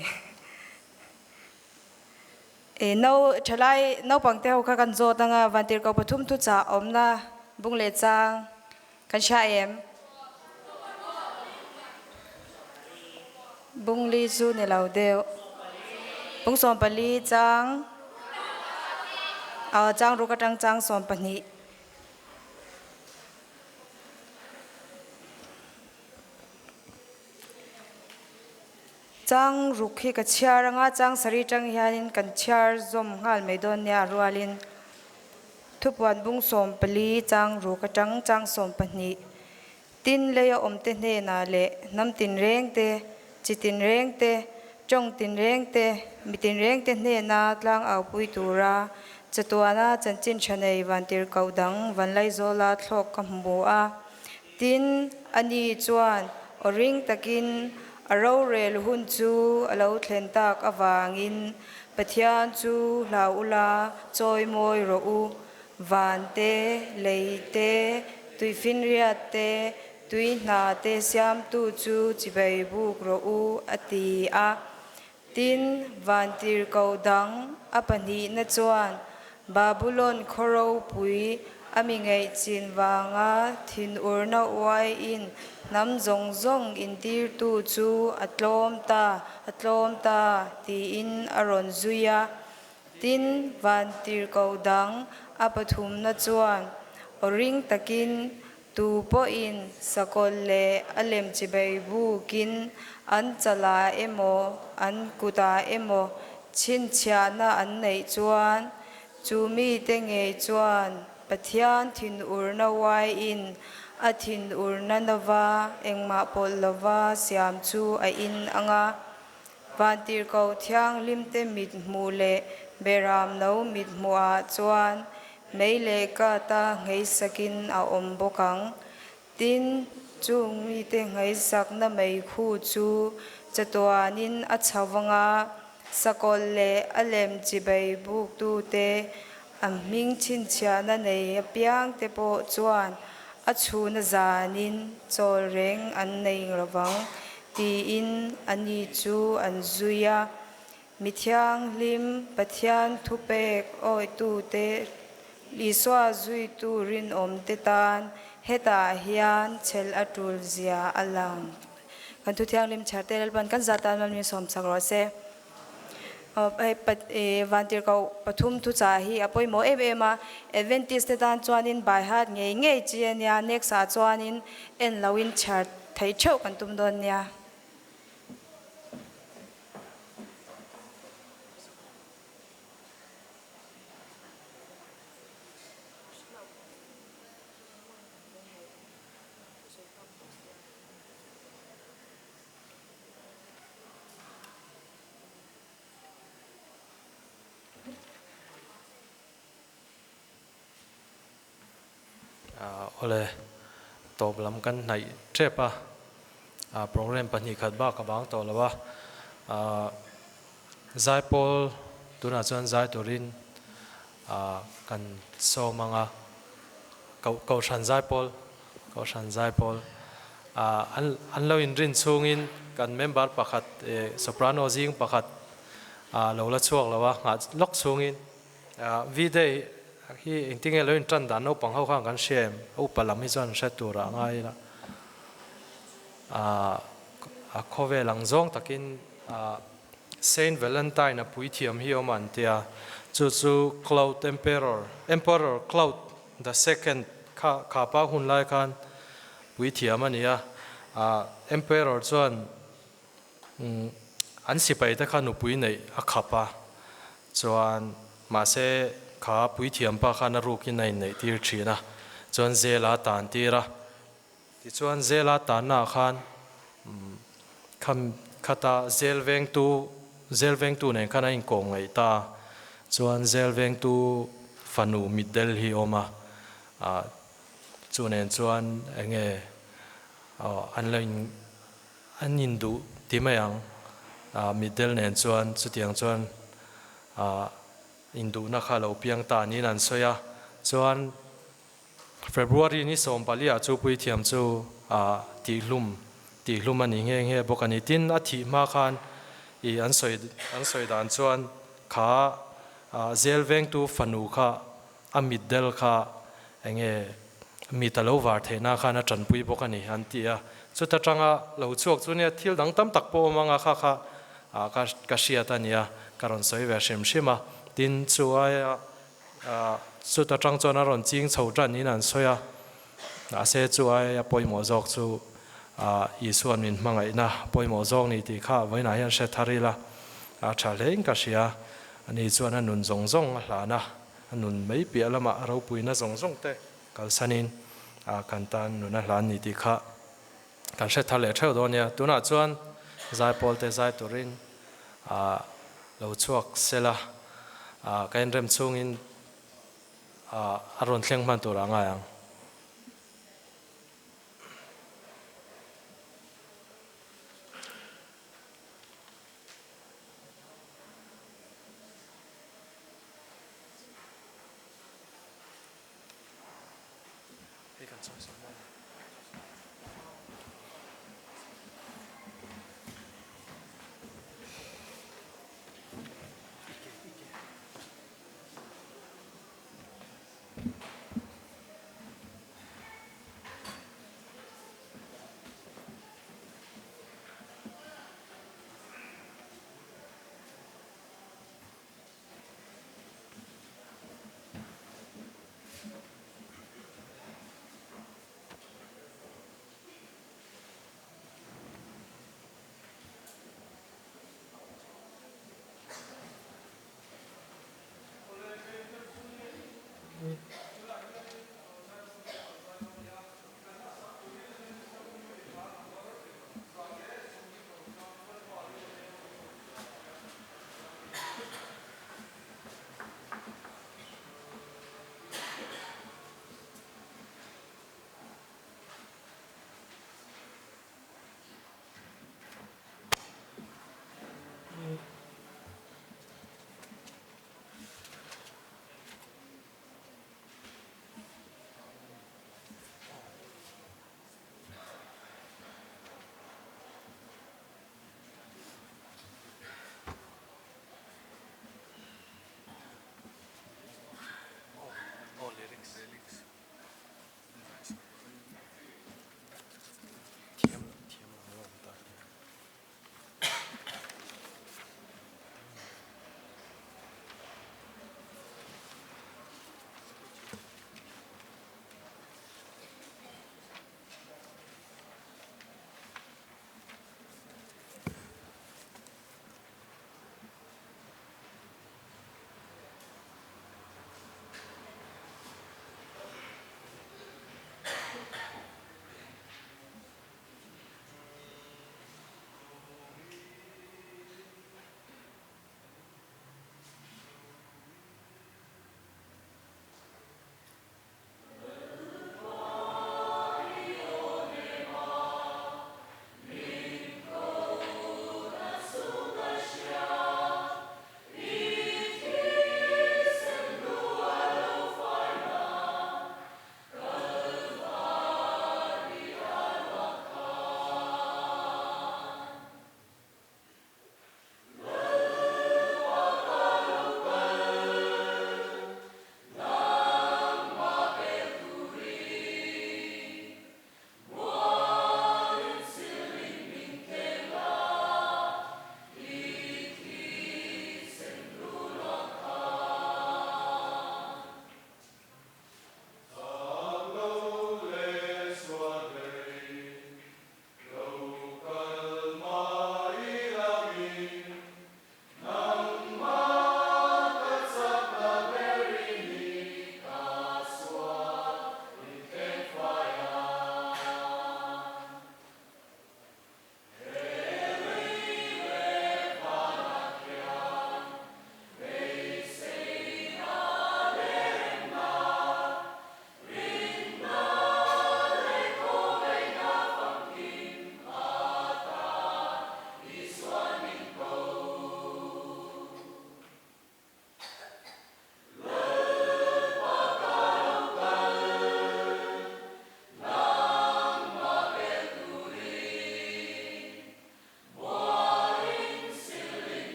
E no thalai naupang te ho kha kan zawt anga Vantirhkoh pathum thuchah awmna bung leh chang Kan hria em? Bungli chu ni lo deuh. Bung 14 chang aw chang ruk atang chang 12. Chang ruk hi ka chhiar anga chang sarih tang hianin kan chhiar zawm nghal mai dawn nia rualin Thupuan bung 14 chang ruk atang chang 12 tin leia awmte hnenah leh hnam tinreng te, chi tinreng te, tawng tinreng te, mi tinreng te hnena tlang aupui tura chatuana chanchin tha nei vantirhkoh dang Vanlaizawla thlawk ka hmu a. Tin, ani chuan aw ring takin a rorel hun chu a lo thlen tak avangin Pathian chu hlau ula chawi mawi rawh u, van te, lei te, tuifinriat te, tui hna te siamtu chu chibei buk rawh u, a ti a. Tin, vantirhkoh dang a pahnihna chuan Babulon khaw ropui a mi ngaihchin vanga thinurna uaiin hnam zawng zawng intirtu chu a tlawm ta, a tlawm ta, tiin a rawn zui a. Tin, vantirhkoh dang a pathumna chuan aw ring takin Tu pawhin sakawlh leh a lem chibei bukin an chalah emaw, an kutah emaw chhinchhiahna an neih chuan, chu mite ngei chuan Pathian thinurna uaiin a thinurna nova engmah pawlh lova siam chu a in ang a. Vantirhkoh thianghlimte mit hmuh leh Beram no mit hmuhah chuan mei leh kata ngheisakin a awm bawk ang. Tin, chung mite ngheisakna meikhu chu chatuanin a chho vang a, sakawlh leh a lem chibei buktute a hming chhinchhiahna nei apiangte pawh chuan a chhuna zanin chawl reng an nei lovang tiin ani chu an zui a. Mi thianghlim Pathian thupek awitute Isua zuitu rinawmte tan hetah hian chhel a tul zia a lang. Kan thu thianghlim chharte Lalpan kan zah tan mal min sawmsak rawh se. Hei Vantirhkoh pathum thuchah hi a pawimawh em em a, Adventist te tan chuanin by heart ngei ngei chi a nia, next ah chuanin en loin chhiar theih theuh kan tum dawn nia. Awle, tawp lam kan hnaih tep a, program pahnih khat bak a bang tawh lo a, zaipawl tunah chuan zai turin. Kan sawm anga Kohhran Zaipawl, Kohhran Zaipawl an lo inrin chhungin kan member pakhat soprano zing pakhat lo la chhuak lo a, nghah lawk chhungin V-day hi engtinge lo intan dan naupang ho khan kan hria em? A upa lam hi chuan hre tur ah ngai ila a khawvel ang zawng takin Saint Valentine a puithiam hi awm an tia, chu chu Cloud Emperor, Emperor Cloud the Second kha kha pa hun lai khan puithiam a ni a, Emperor chuan an sipai te kha nupui neih a khap a, chuan mahse kha puithiam pa khan a rukin a inneih tir thin a, chuan zela a tan tir a. Tichuan Zela tannaah khan kham khata Zel vengtu Zel vengtu nen khan a inkawm ngaih ta a, chuan Zel vengtu fanu mitdel hi awm a, ah chu nen chuan enge an lo in an induh ti mai ang, ah mitdel nen chuan chutiang chuan ah induhna kha lo piang ta niin an sawi a, chuan February ni 14 ah chu puithiam chu ah tihhlum tihhlum a ni nghe nghe bawk a ni. Tin, a thih hma khan i an sawi an sawi dan chuan kha ah zel vengtu fanu kha a mitdel kha enge mit a lo var theihna khan a tanpui bawk a ni an ti a. Chuta tanga lo chhuak chu nia thil dang tam tak pawh awm anga kha kha ah ka ka hriat a nia ka rawn sawi ve hrim hrim a. Tin, chu aia Chuta tang chuan a rawn ching chho tan in an sawi a, mahse chu ai a pawimawh zawk chu Isua'n min hmangaihna pawimawh zawk ni tih kha vawiinah hian hre thar ila a tha hlein ka hria. Ani chuan a nun zawng zawng a hlan a, a nun mai piah lamah a ropuina zawng zawng te kalsanin kan tan nun a hlan ni tih kha kan hre thar leh theuh dawn nia. Tunah chuan zaipawl te zai turin lo chhuak sela ka inrem chhungin a rawn thleng hman tur a ngai ang.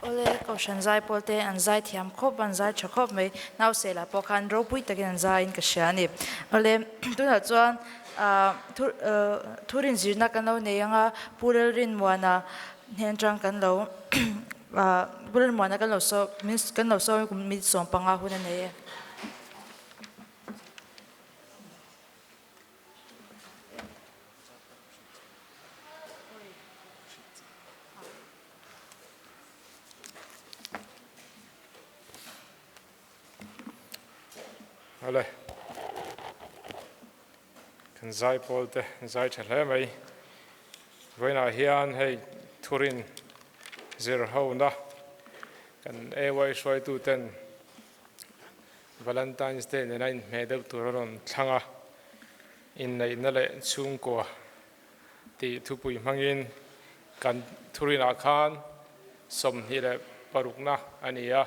Awle, Kohhran zai pawl te an zai thiam khawp, an zai tha khawp mai. Nausela pawh khan ropui takin an zaiin ka hria a ni. Awle, tunah chuan thu thurin zirna kan lo nei ang a, Pu Lalrinmuana hnen atang kan lo Pu Lalrinmuana kan lo saw kan lo sawi kum minute 15 hun a nei e. Ale kan zai pawl te zai tha hle mai vawiinah hian hei thurin zir ho na kan AY hruaitu ten Valentine's Day nena inhmeh deuh tur a rawn thlang a inneihna leh chhungkua tih thupui hmangin kan thurinah khan 26na a ni a,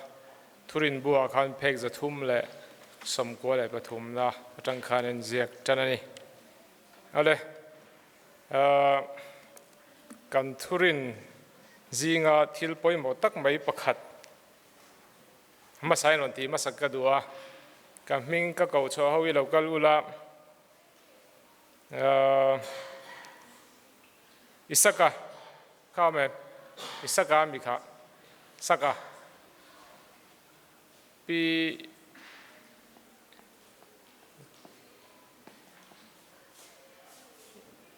thurin buah khan phek 393na atang khan an ziak tan a ni. Awle, kan thurin zinga thil pawimawh tak mai pakhat hmasa in rawn tih hmasak ka duh a, ka hming ka koh chhuah ho i lo kal ula, Isaka kha awm em? Isaka mi kha Saka Pi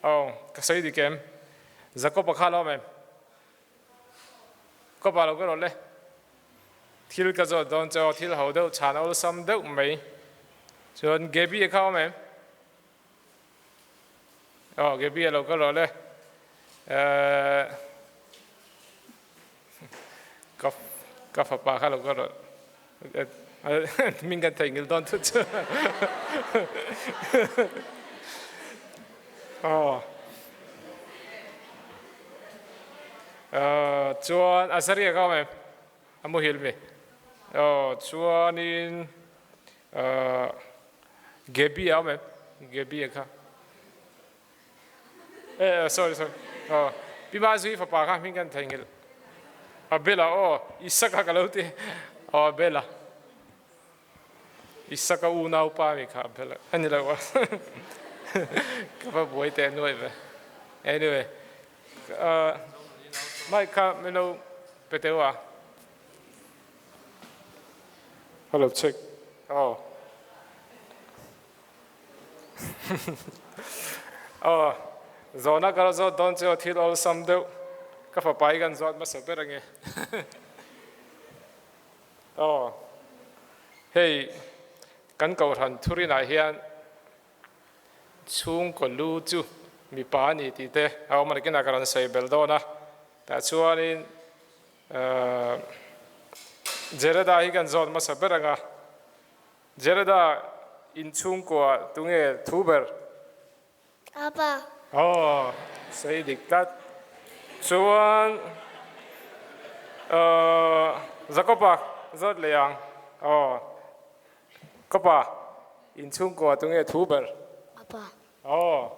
Aw ka sawi dik em? Jakoba kha lo awm em? Kopa lo ka rawh le. Thil ka zawt dawn che aw, thil ho deuh chhan awlsam deuh mai. Chuan Gaby a kha awm em? Aw, Gaby a lo ka rawh le. Eh, ka ka fapa kha lo ka rawh. Min kan theihnghilh dawn thut chu. Aw. Chuan Azaria ka awm em? A muhil mi. Aw, chuanin Gaby a awm em? Gaby a kha. Eh, sorry, sorry. Aw, Pi Mazui fapa kha hming kan theihnghilh. Abela, aw, Isaka ka lo ti. Aw, Abela. Isaka unau pa mi kha Abela. A ni lo a. Ka va buai teh nuai ve. Anyway, uh, mic kha min lo pe teu a. Hello, check. Aw. Aw, zawhna ka la zawt dawn chu thil awlsam deuh ka fapa hi kan zawt hmasa ber ange. Aw, hei kan kohhran thurinah hian chhungkaw lu chu mipa a ni tih te a awm a ni kinah ka rawn sawi belh dawn a, tah chuanin Jereda hi kan zawt hmasa ber anga. Jereda in chhungkua tunge thu ber? Apa. Aw, sei dik tlat. Chuan Jakoba zawt leh ang. Aw, Kopa, in chhungkua tunge thu ber? Apa. Aw,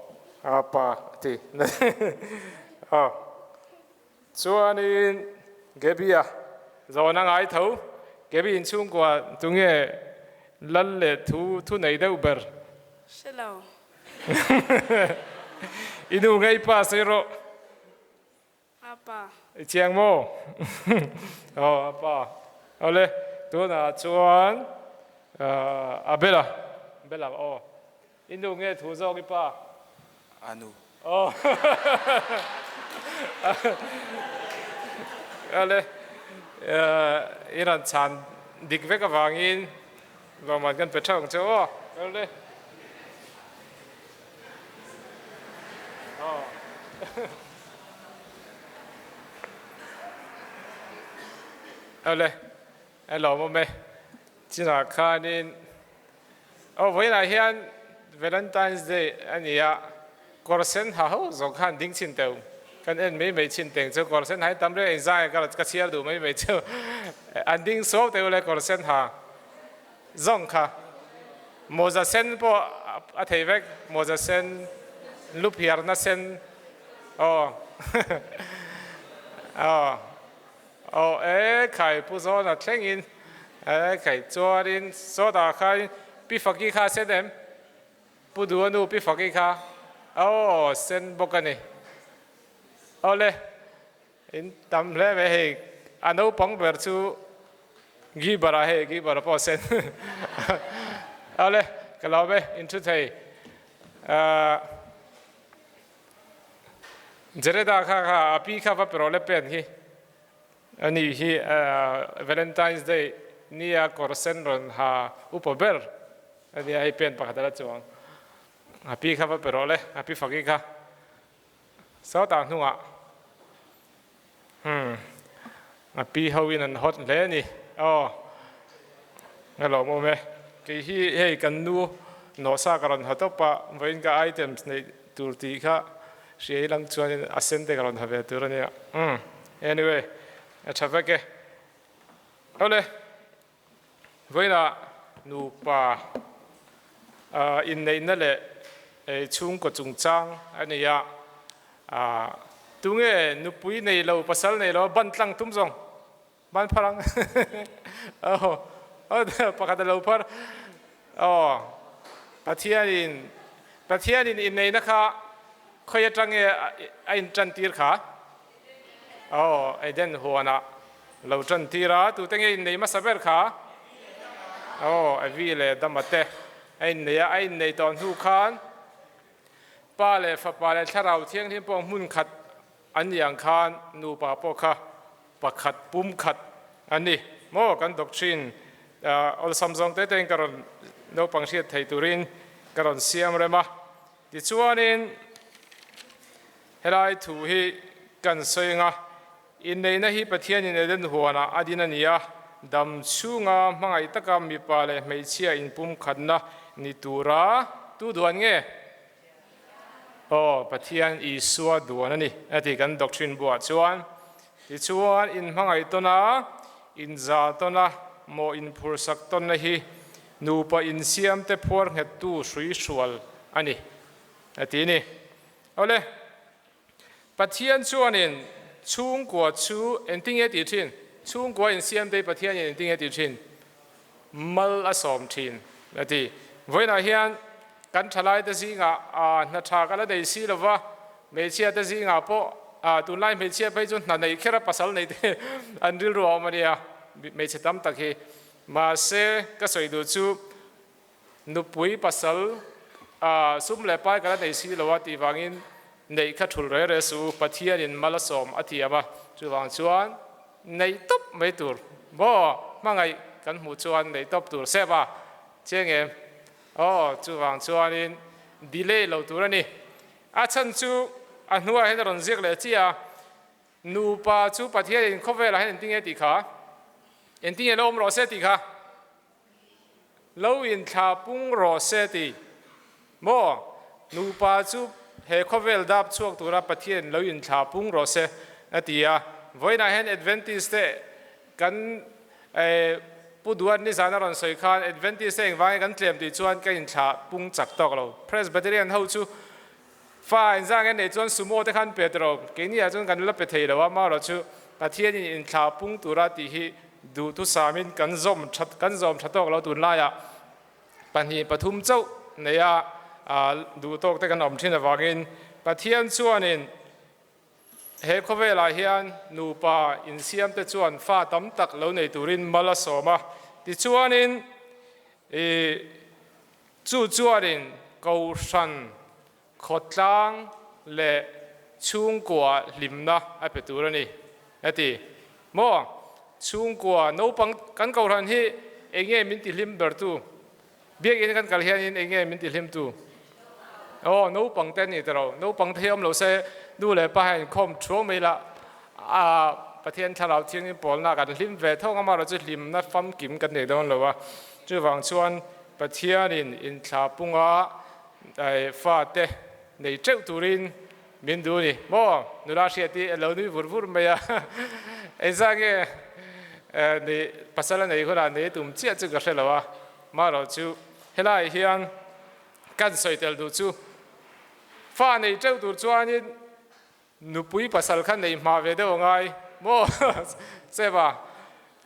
apa a ti. Aw, Chuanin Gaby-a zawn a ngai tho. Gaby inchhungkua tunge lal leh thu thu nei deuh ber? Hre lo. I nu ngei pa sawi rawh. A pa. I chiang maw? Aw a pa. Awle, tunah chuan a Bella, Bella aw. I nu nge thu zawk i pa? A nu. Aw. Ale, i rawn chhan dik vek avangin lawmman kan pe theuh ang che aw. Ale. Aw. Ale, e lawmawm e. Chinah khanin Aw vawiinah hian Valentine's Day a ni a, kawr sen ha ho zawng khan ding chhin teu kan en mai mai chhin teng chu kawr sen ha hi tam reng inzai ka ka chhiar duh mai mai chu an ding suau teu le kawr sen ha zawng kha mawza sen pawh a thei vek mawza sen lu phiarna sen aw aw. Aw e khai Pu Zawna thlengin e khai chuanin sawtah khan Pi Faki kha a sen em? Pu Duha nu Pi Faki kha aw sen bawk a ni. Awle in tam hle mai hei a naupang ber chu Gibara hei Gibara pawh a sen. Awle ka lawm e in thu thei. Ahh. Jereda kha kha a pi kha va pe rawh le pen hi a ni hi Valentine's Day nia kawr sen rawn ha upa ber a nia hei pen pakhat a la chuang a pi kha va pe rawh le a pi faki kha sawtah hnungah hmm a pi ho in an hawt hle a ni aw a lawmawm e kei hi hei kan nu nawhsa ka rawn ha tawp a vawiin ka items neih tur tih kha hria ilang chuanin a sen te ka rawn ha ve tur a nia umm anyway a tha vek e awle vawiinah nupa inneihna leh chhungkaw chungchang a ni a tunge nupui nei lo pasal nei lo ban tlang tum zawng ban phar ang aw pakhat a lo phar aw Pathianin Pathianin inneihna kha khawi atange a intantir kha Aw, Eden huanah lo tan tir a, tute nge innei hmasa ber kha? Aw, Evi leh Adama te a innei a, a innei tawh hnu khan Pa leh Fapa leh Thlarau Thianghlim pawh hmun khat an nih ang khan nupa pawh kha pakhat pum khat a ni maw? Kan doctrine awlsam zawng te tein ka rawn naupang hriat thei turin ka rawn siam rem a, tichuanin Helai thu hi kan sawi anga, inneihna hi Pathianin Eden huanah a din a ni a, dam chhunga hmangaih taka mipa leh hmeichhia inpumkhatna ni tura tu duan nge? Aw, Pathian Isua duan a ni, a ti kan doctrine buah chuan. Tichuan, inhmangaih tawn a, inzal tawn a, maw inphursak tawnna hi nupa insiamte phuar nghettu hrui hrual a ni, a ti ni. Awle, Pathian chuanin chhungkua chu engtinge tih thin? Chhungkua insiamte Pathianin engtinge tih thin? Mal a sawm thin a ti. Vawiinah hian kan thalaite zingah hna tha ka la nei si lova, hmeichhiate zingah pawh tunlai hmeichhia phei chu hna nei kher a pasal nei te an rilru a awm a nia, hmeichhe tam tak hi. Mahse, ka sawi duh chu Nupui pasal a sum leh pai ka la nei si lo a tih vangin neih kha thul re re suh u, Pathianin mal a sawm a thiam a, chuvang chuan neih tawp mai tur maw hmangaih kan hmuh chuan neih tawp tur sep a chiang em? Aw chuvang chuanin delay lo tur a ni. A chhan chu a hnuaiah hian a rawn ziak leh chiah a, nupa chu Pathianin khawvelah hian engtinge tih kha? Engtinge lo awm rawh se tih kha? Lo inthla pung rawh se ti maw? Nupa chu he khawvel dap chhuak tura Pathian lo inthla pung rawh se a ti a. Vawiinah hian Adventist te kan Pu Duan nizan a rawn sawi khan Adventist te engvangin kan tlem tih chuan ka inthla pung chak tawk lo. Presbyterian ho chu fa inzang en nei chuan sumo te khan pe tawh keini ah chuan kan la pe thei lo a, marawh chu Pathianin inthla pung tura tih hi Duhthusamin kan zawm that kan zawm tha tawk lo tunlaiah pahnih pathum chauh neia duh tawk te kan awm thin avangin Pathian chuanin he khawvelah hian nupa insiam te chuan fa tam tak lo nei turin mal a sawm a, tichuanin ih chu chuanin Kohhran Khawtlang leh chhungkua hlimna a pe tur a ni, a ti. Maw? Chhungkua naupang kan kohhran hi eng nge min tihlim bertu? Biakinn kan kal hianin eng nge min tihlimtu? Aw, naupang te a ni ta lo. Naupang te hi awm lo se nu leh pa hian inkhawm thuau mai la, a Pathian thlarau thiangin pawlna kan hlim ve tho ang a, amaherawhchu hlimna famkim kan nei dawn lo a. Chuvang chuan Pathianin inthla punga Fate nei teuh turin min duh ni maw? Nula hriat hi a lo nui vur vur mai a, engzah nge nei pasal a nei hunah nei tum chiah chu ka hre lo a, marawh chu helaiah hian kan sawi tel duh chu fa nei teuh tur chuanin Nupui pasal kha nei hma ve deuh a ngai. Maw Seba?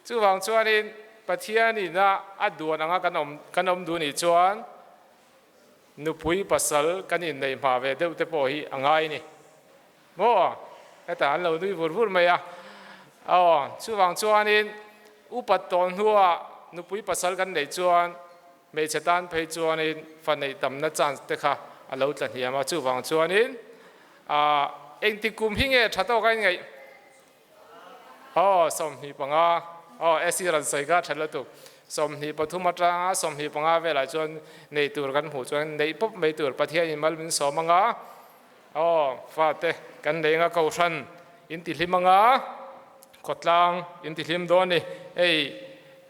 Chuvang chuanin Pathianin a a duan anga kan awm kan awm duh nih chuan nupui pasal kan inneih hma ve deuh te pawh hi a ngai ni. Maw? Hetah an lo nui vur vur mai a. Aw, chuvang chuanin upat tawh hnua nupui pasal kan neih chuan hmeichhe tan phei chuanin fa neih tamna chance te kha a lo tla hniam a. Chuvang chuanin ah engti kum hi nge tha tawk a inngaih? Aw, 25, aw, SC rawn sawi kha tha lutuk. 23 atanga 25 velah chuan neih tur kan hmuh chuan neih pawp mai tur Pathianin mal min sawm anga, aw, fate kan nei anga kohhran in ti hlim anga, khawtlang in ti hlim dawn ni. Hei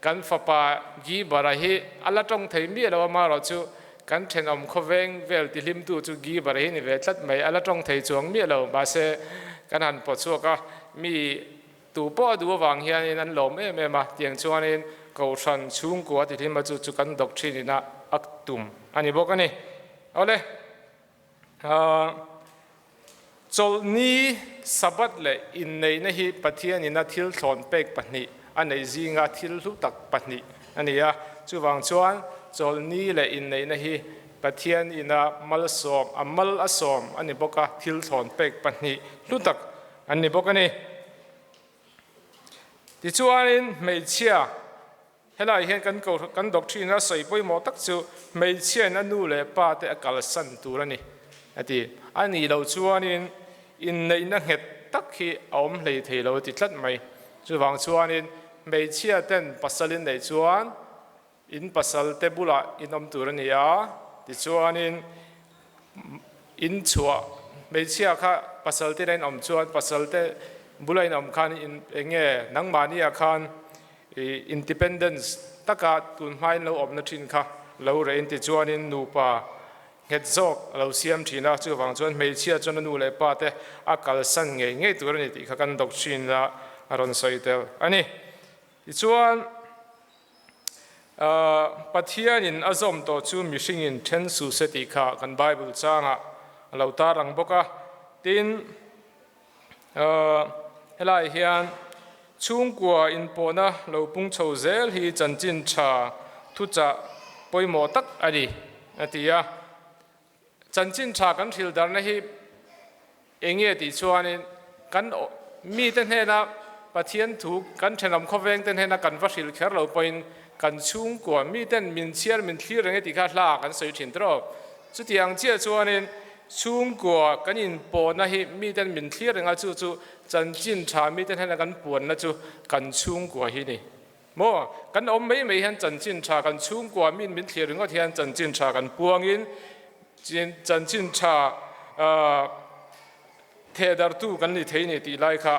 kan fapa Gibara hi a la tawng thei miah lo amaherawh chu kan thenawm khawveng vel ti hlimtu chu Gibara hi ni ve tlat mai, a la tawng thei chuang miah lo. Mahse kan han pawh chhuak a, mi tu pawh a duh avang hianin an lawm em em a, tiang chuanin kohhran chhungkua ti hlim a chu chu kan doctrine ina a tum a ni bawk a ni. Awle. Chawlhni, Sabbath leh inneihna hi Pathianina thil thlawn pek pahnih a neih zinga thil hlu tak pahnih a ni a. Chuvang chuan chawlhni leh inneihna hi Pathianina malsawm, a mal a sawm a ni bawk a, thil thlawn pek pahnih hlu tak an ni bawk a ni. Tichuanin hmeichhia. Helai hian kan ko kan doctrine a sawi pawimawh tak chu hmeichhiain a nu leh pa te a kalsan tur a ni a ti. A nih loh chuanin inneihna nghet tak hi a awm hlei thei lo a ti tlat mai. Chuvang chuanin hmeichhia ten pasal in neih chuan in pasal te bulah in awm tur a ni a, tichuanin in chhuah hmeichhia kha pasal te in awm chuan pasal te bula in awm khan in eng nge nangmahniah khan I independence taka tun hmain lo awmna thin kha lo reh in tichuanin nupa nghet zawk a lo siam thin a, chuvang chuan hmeichhia chuan a nu leh pa te a kalsan ngei ngei tur a ni tih kha kan doctrine a a rawn sawi tel a ni. Tichuan Pathianin a zawm tawh chu mihringin then su se tih kha kan Bible changah a lo tar ang bawk a, tin Helai hian chhungkua inpawhna lo pung chho zel hi chanchin tha thuchah pawimawh tak a ni, a ti a. Chanchin tha kan hrilh darna hi eng nge tih chuanin kan mite hnena Pathian thu kan thenawm khawvengte hnena kan va hrilh kher lo pawhin kan chhungkua miten min chhiar min thlir reng e tih kha hla kan sawi thin tawh. Chutiang chiah chuanin chhungkua kan inpawhna hi miten min thlir reng a, chu chu chanchin tha miten hian kan puanna chu kan chhungkua hi ni. Maw? Kan awm mai mai hian chanchin tha kan chhungkua min min thlir ringawt hian chanchin tha kan puangin chanchin tha thehdartu kan ni thei ni tih lai kha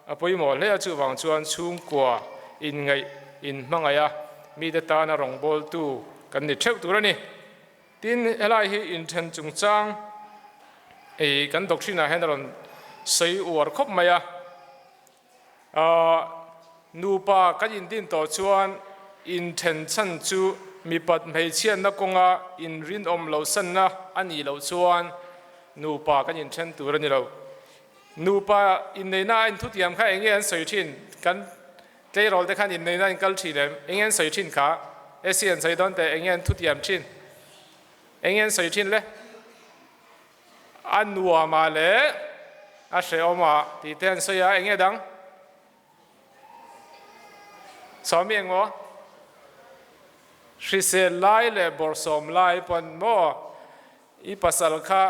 a pawimawh hle a, chuvang chuan chhungkua inngaih inhmangaih a mite tana rawngbawltu kan ni theuh tur a ni. Tin, helai hi inthen chungchang ei kan doctrine ah hian a rawn sawi uar khawp mai a. Nupa kan indin tawh chuan inthen chhan chu mipat hmeichhiatna kawnga inrinawm loh sanna a nih loh chuan nupa kan inthen tur a ni lo. Nupa inneihna a inthutiam kha eng nge an sawi thin? Kan Tleirawl te khan inneihna in kal thin em? Enge an sawi thin kha? Esi an sawi dawn teh, enge an thutiam thin? Enge an sawi thin le? A nuam ah leh a hrehawm ah tih te an sawi a, enge dang? Sawmi engmaw? Hrisel lai leh bawrhsawm lai pawn maw i pasal kha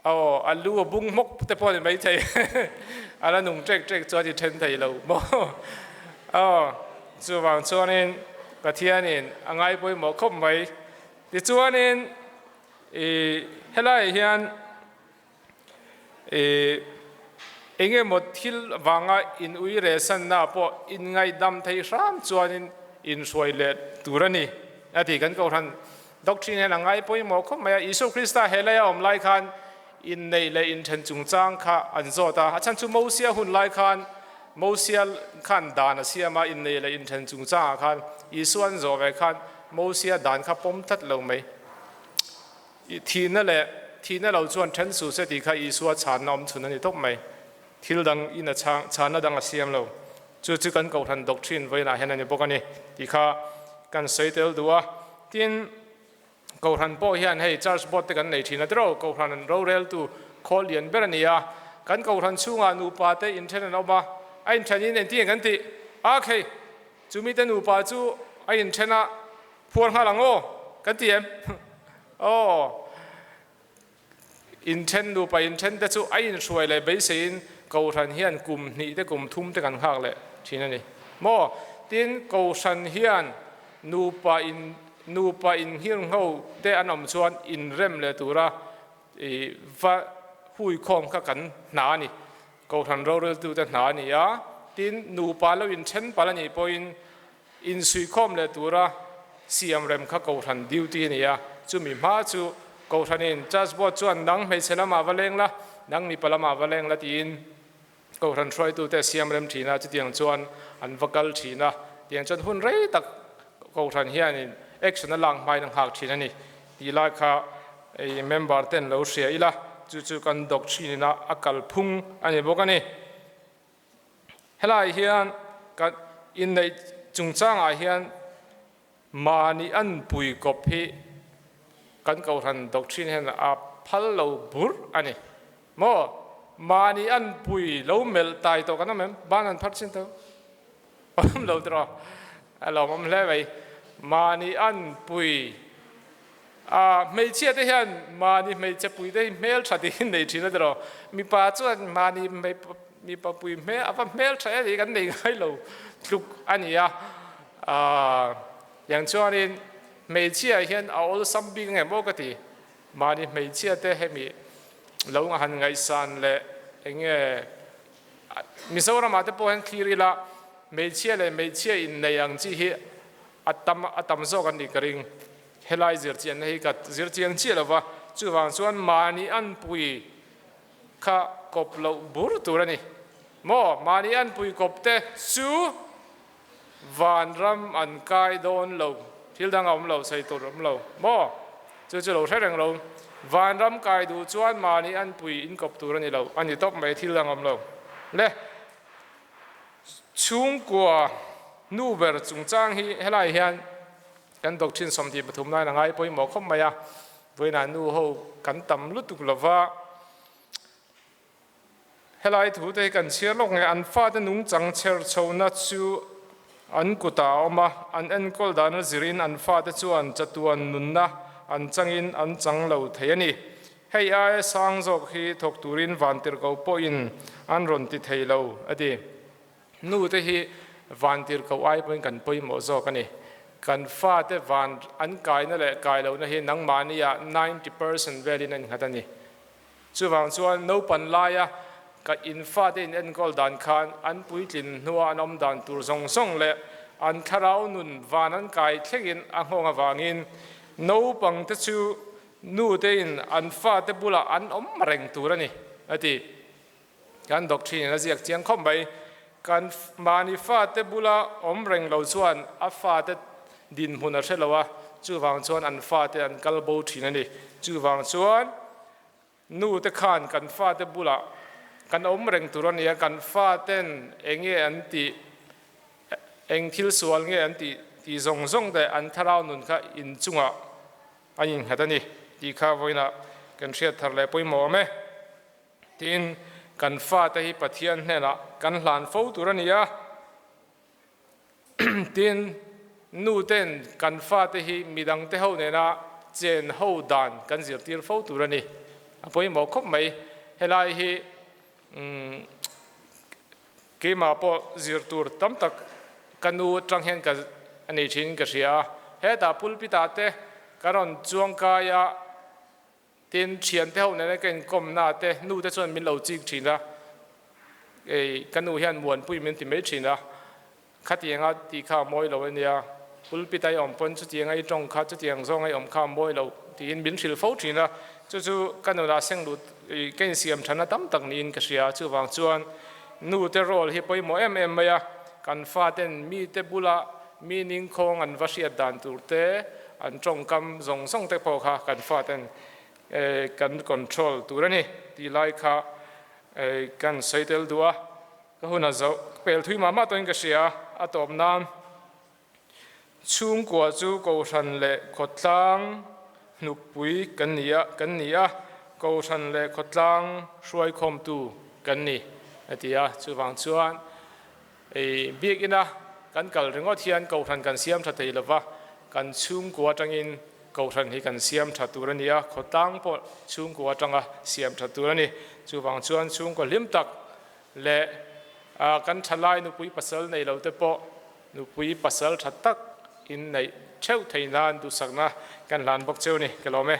Aw, a lu a bung hmawk te pawh a ni maithei. A la nung ṭek ṭek chuan i ṭhen thei lo maw? Aw, chuvang chuanin Pathianin a ngai pawimawh khawp mai. Tichuanin i helaiah hian i eng emaw thil vanga in ui rehsanna pawh inngaihdam thei hram chuanin inhruai leh tur a ni a ti kan kohhran. Doctrine hian a ngai pawimawh khawp mai a, Isua Krista he lei a awm lai khan inneih leh inthen chungchang kha an zawt a, a chhan chu Mosia hun lai khan Mosia khan dan a siam a, inneih leh inthen chungchangah khan Isua an zawh ve khan Mosia dan kha pawm tlat lo mai. Thihna leh thihna lo chuan then suh se tih kha Isua chhanna awm chhun a ni tawp mai. Thil dang in a chhang, chhanna dang a siam lo. Chu chu kan kohhran doctrine vawiinah hian a ni bawk a ni tih kha kan sawi tel duh a. Tin, kohhran pawh hian hei church board te kan nei thin a tiraw, kohhran an roreltu khawl lian ber a ni a. Kan kohhran chhungah nupa te inthen an awm a, a inthen in engtin nge kan tih? A khei, chumi te nupa chu a inthen a, phuar nghal ang aw kan ti em? Aw. Inthen nupa inthen te chu a inhruai leh beiseiin Kohhran hian kum hnih te kum thum te kan nghak leh thin a ni maw? Tin, Kohhran hian nupa in nupa inghirngho te an awm chuan inrem leh tura i va huikhawm kha kan hna a ni. Kohhran roreltute hna a ni a, tin, nupa lo inthen palh a nih pawhin Insuihkhawm leh tura siam rem kha Kohhran duty a ni a, chumi hma chu Kohhranin Church Board chuan nang hmeichhe lamah va leng la, nang mipa lamah va leng la tiin Kohhran hruaitute siam rem thin a, chutiang chuan an va kal thin a, tiang chuan hun rei tak Kohhran hianin action a lak hmain a nghak thin a ni tih lai kha member ten lo hria ila, chu chu kan doctrine ina a kalphung a ni bawk a ni. Helai hian kan inneih chungchangah hian mahni an pui kawp hi kan Kohhran doctrine hian a phal lo bur a ni maw? Mahni an pui lo melh tai tawh kan awm em? Ban an phar chin tho awm lo tiraw? A lawmawm hle mai. Mahni an pui A hmeichhia te hian mahni hmeichhe pui te hi hmel tha tiin nei thin a tiraw? Mipa chuan mahni mipa pui hmel a va hmel tha e tih kan nei ngai lo tluk a ni a. Tiang chuanin hmeichhia hian a awlsam bik nge maw ka ti. Mahni hmeichhia te hemi lo han ngaihsan leh eng nge Mizoramah te pawh hian thlir ila hmeichhia leh hmeichhia innei ang chi hi a tam a tam zawk an nih ka ring. Helai zirchianna hi ka zirchiang chiah lo va, chuvang chuan mahni anpui kha kawp loh bur tur a ni. Maw? Mahni anpui kawp te chu vanram an kai dawn lo, thil dang a awm lo, sawi tur a awm lo. Maw? Chu chu lo hre reng lo. Vanram kai duh chuan mahni anpui inkawp tur a ni lo, a ni tawp mai, thil dang a awm lo. Le. Chhungkua nu ber chungchang hi helai hian kan doctrine 23 nain a ngai pawimawh khawp mai a, vawiinah nu ho kan tam lutuk lova, helai thu te hi kan chhiar lawk nge, an fate nungchang chher chhohna chu an kutah a awm a, an enkawl dana zirin an fate chuan chatuan nunna an changin an chang lo thei a ni. Hei aia sang zawk hi thawk turin vantirhkoh pawhin an rawn ti thei lo, a ti. Nu te hi vantirhkoh ai pawhin kan pawimawh zawk a ni. Kan fate van an kaina leh kai lohna hi nangmahniah 90% velin a innghat a ni. Chuvang chuan naupan laia ka in fate in enkawl dan khan an puitlin hnua an awm dan tur zawng zawng leh an thlarau nun van an kai thlengin a nghawng avangin naupangte chu Nu te in an fate bulah an awm reng tur a ni, a ti. Kan doctrine in a ziak chiang khawp mai. Kan mahni fate bula awm reng lo chuan a fate dinhmun a hre lo a, chuvang chuan an fate an kal bo thin a ni. Chuvang chuan nu te khan kan fate bulah kan awm reng tur a ni a, kan faten eng nge an tih, eng thil sual nge an tih tih zawng zawng te an thlarau nun kha inchungah A innghat a ni tih kha vawiinah kan hriat thar leh pawimawh awm e. Tin, kan fate hi Pathian hnenah kan hlan fo tur a ni a. Tin, nu ten kan fate hi midangte ho nena chen ho dan kan zirtir fo tur a ni. A pawimawh khawp mai. Helai hi keimah pawh zir tur tam tak ka nu atang hian ka a nei thin ka hria a, hetah pulpit ah te ka rawn chuang kai a, tin thian te ho nena ka inkawm na te nu te chuan min lo chik thin a, ei ka nu hian muanpui min ti mai thin a, khatianga tih kha a mawi lo a nia, pulpit a i awm pawn chutianga i tawng kha chutiang zawnga i awm kha a mawi lo tiin min hrilh fo thin a, chu chu ka nunah seng lut ka insiam thana tam tak niin ka hria, chuvang chuan nu te role hi pawimawh em em mai a, kan faten mite bula mi ningkhawng an va hriat dan tur te, an tawngkam zawng zawng te pawh kha kan faten kan control tur a ni tih lai kha. Kan sawi tel duh a, ka hun a zoh pel thui mah mah tawhin ka hria a tawp nan. Chhungkua chu Kohhran leh khawtlang hnukpui kan ni a, kan ni a, Kohhran leh khawtlang hruaikhawmtu kan ni, a ti a. Chuvang chuan ei biakina kan kal ringawt hian Kohhran kan siam tha thei lova, kan chhungkua atangin Kohhran hi kan siam tha tur a ni a, khawtlang pawh chhungkua atanga siam tha tur a ni. Chuvang chuan chhungkaw hlim tak leh kan thalai nupui pasal nei lo te pawh nupui pasal tha tak in neih theuh thei nan duhsakna kan hlan bawk cheu ni. Ka lawm e.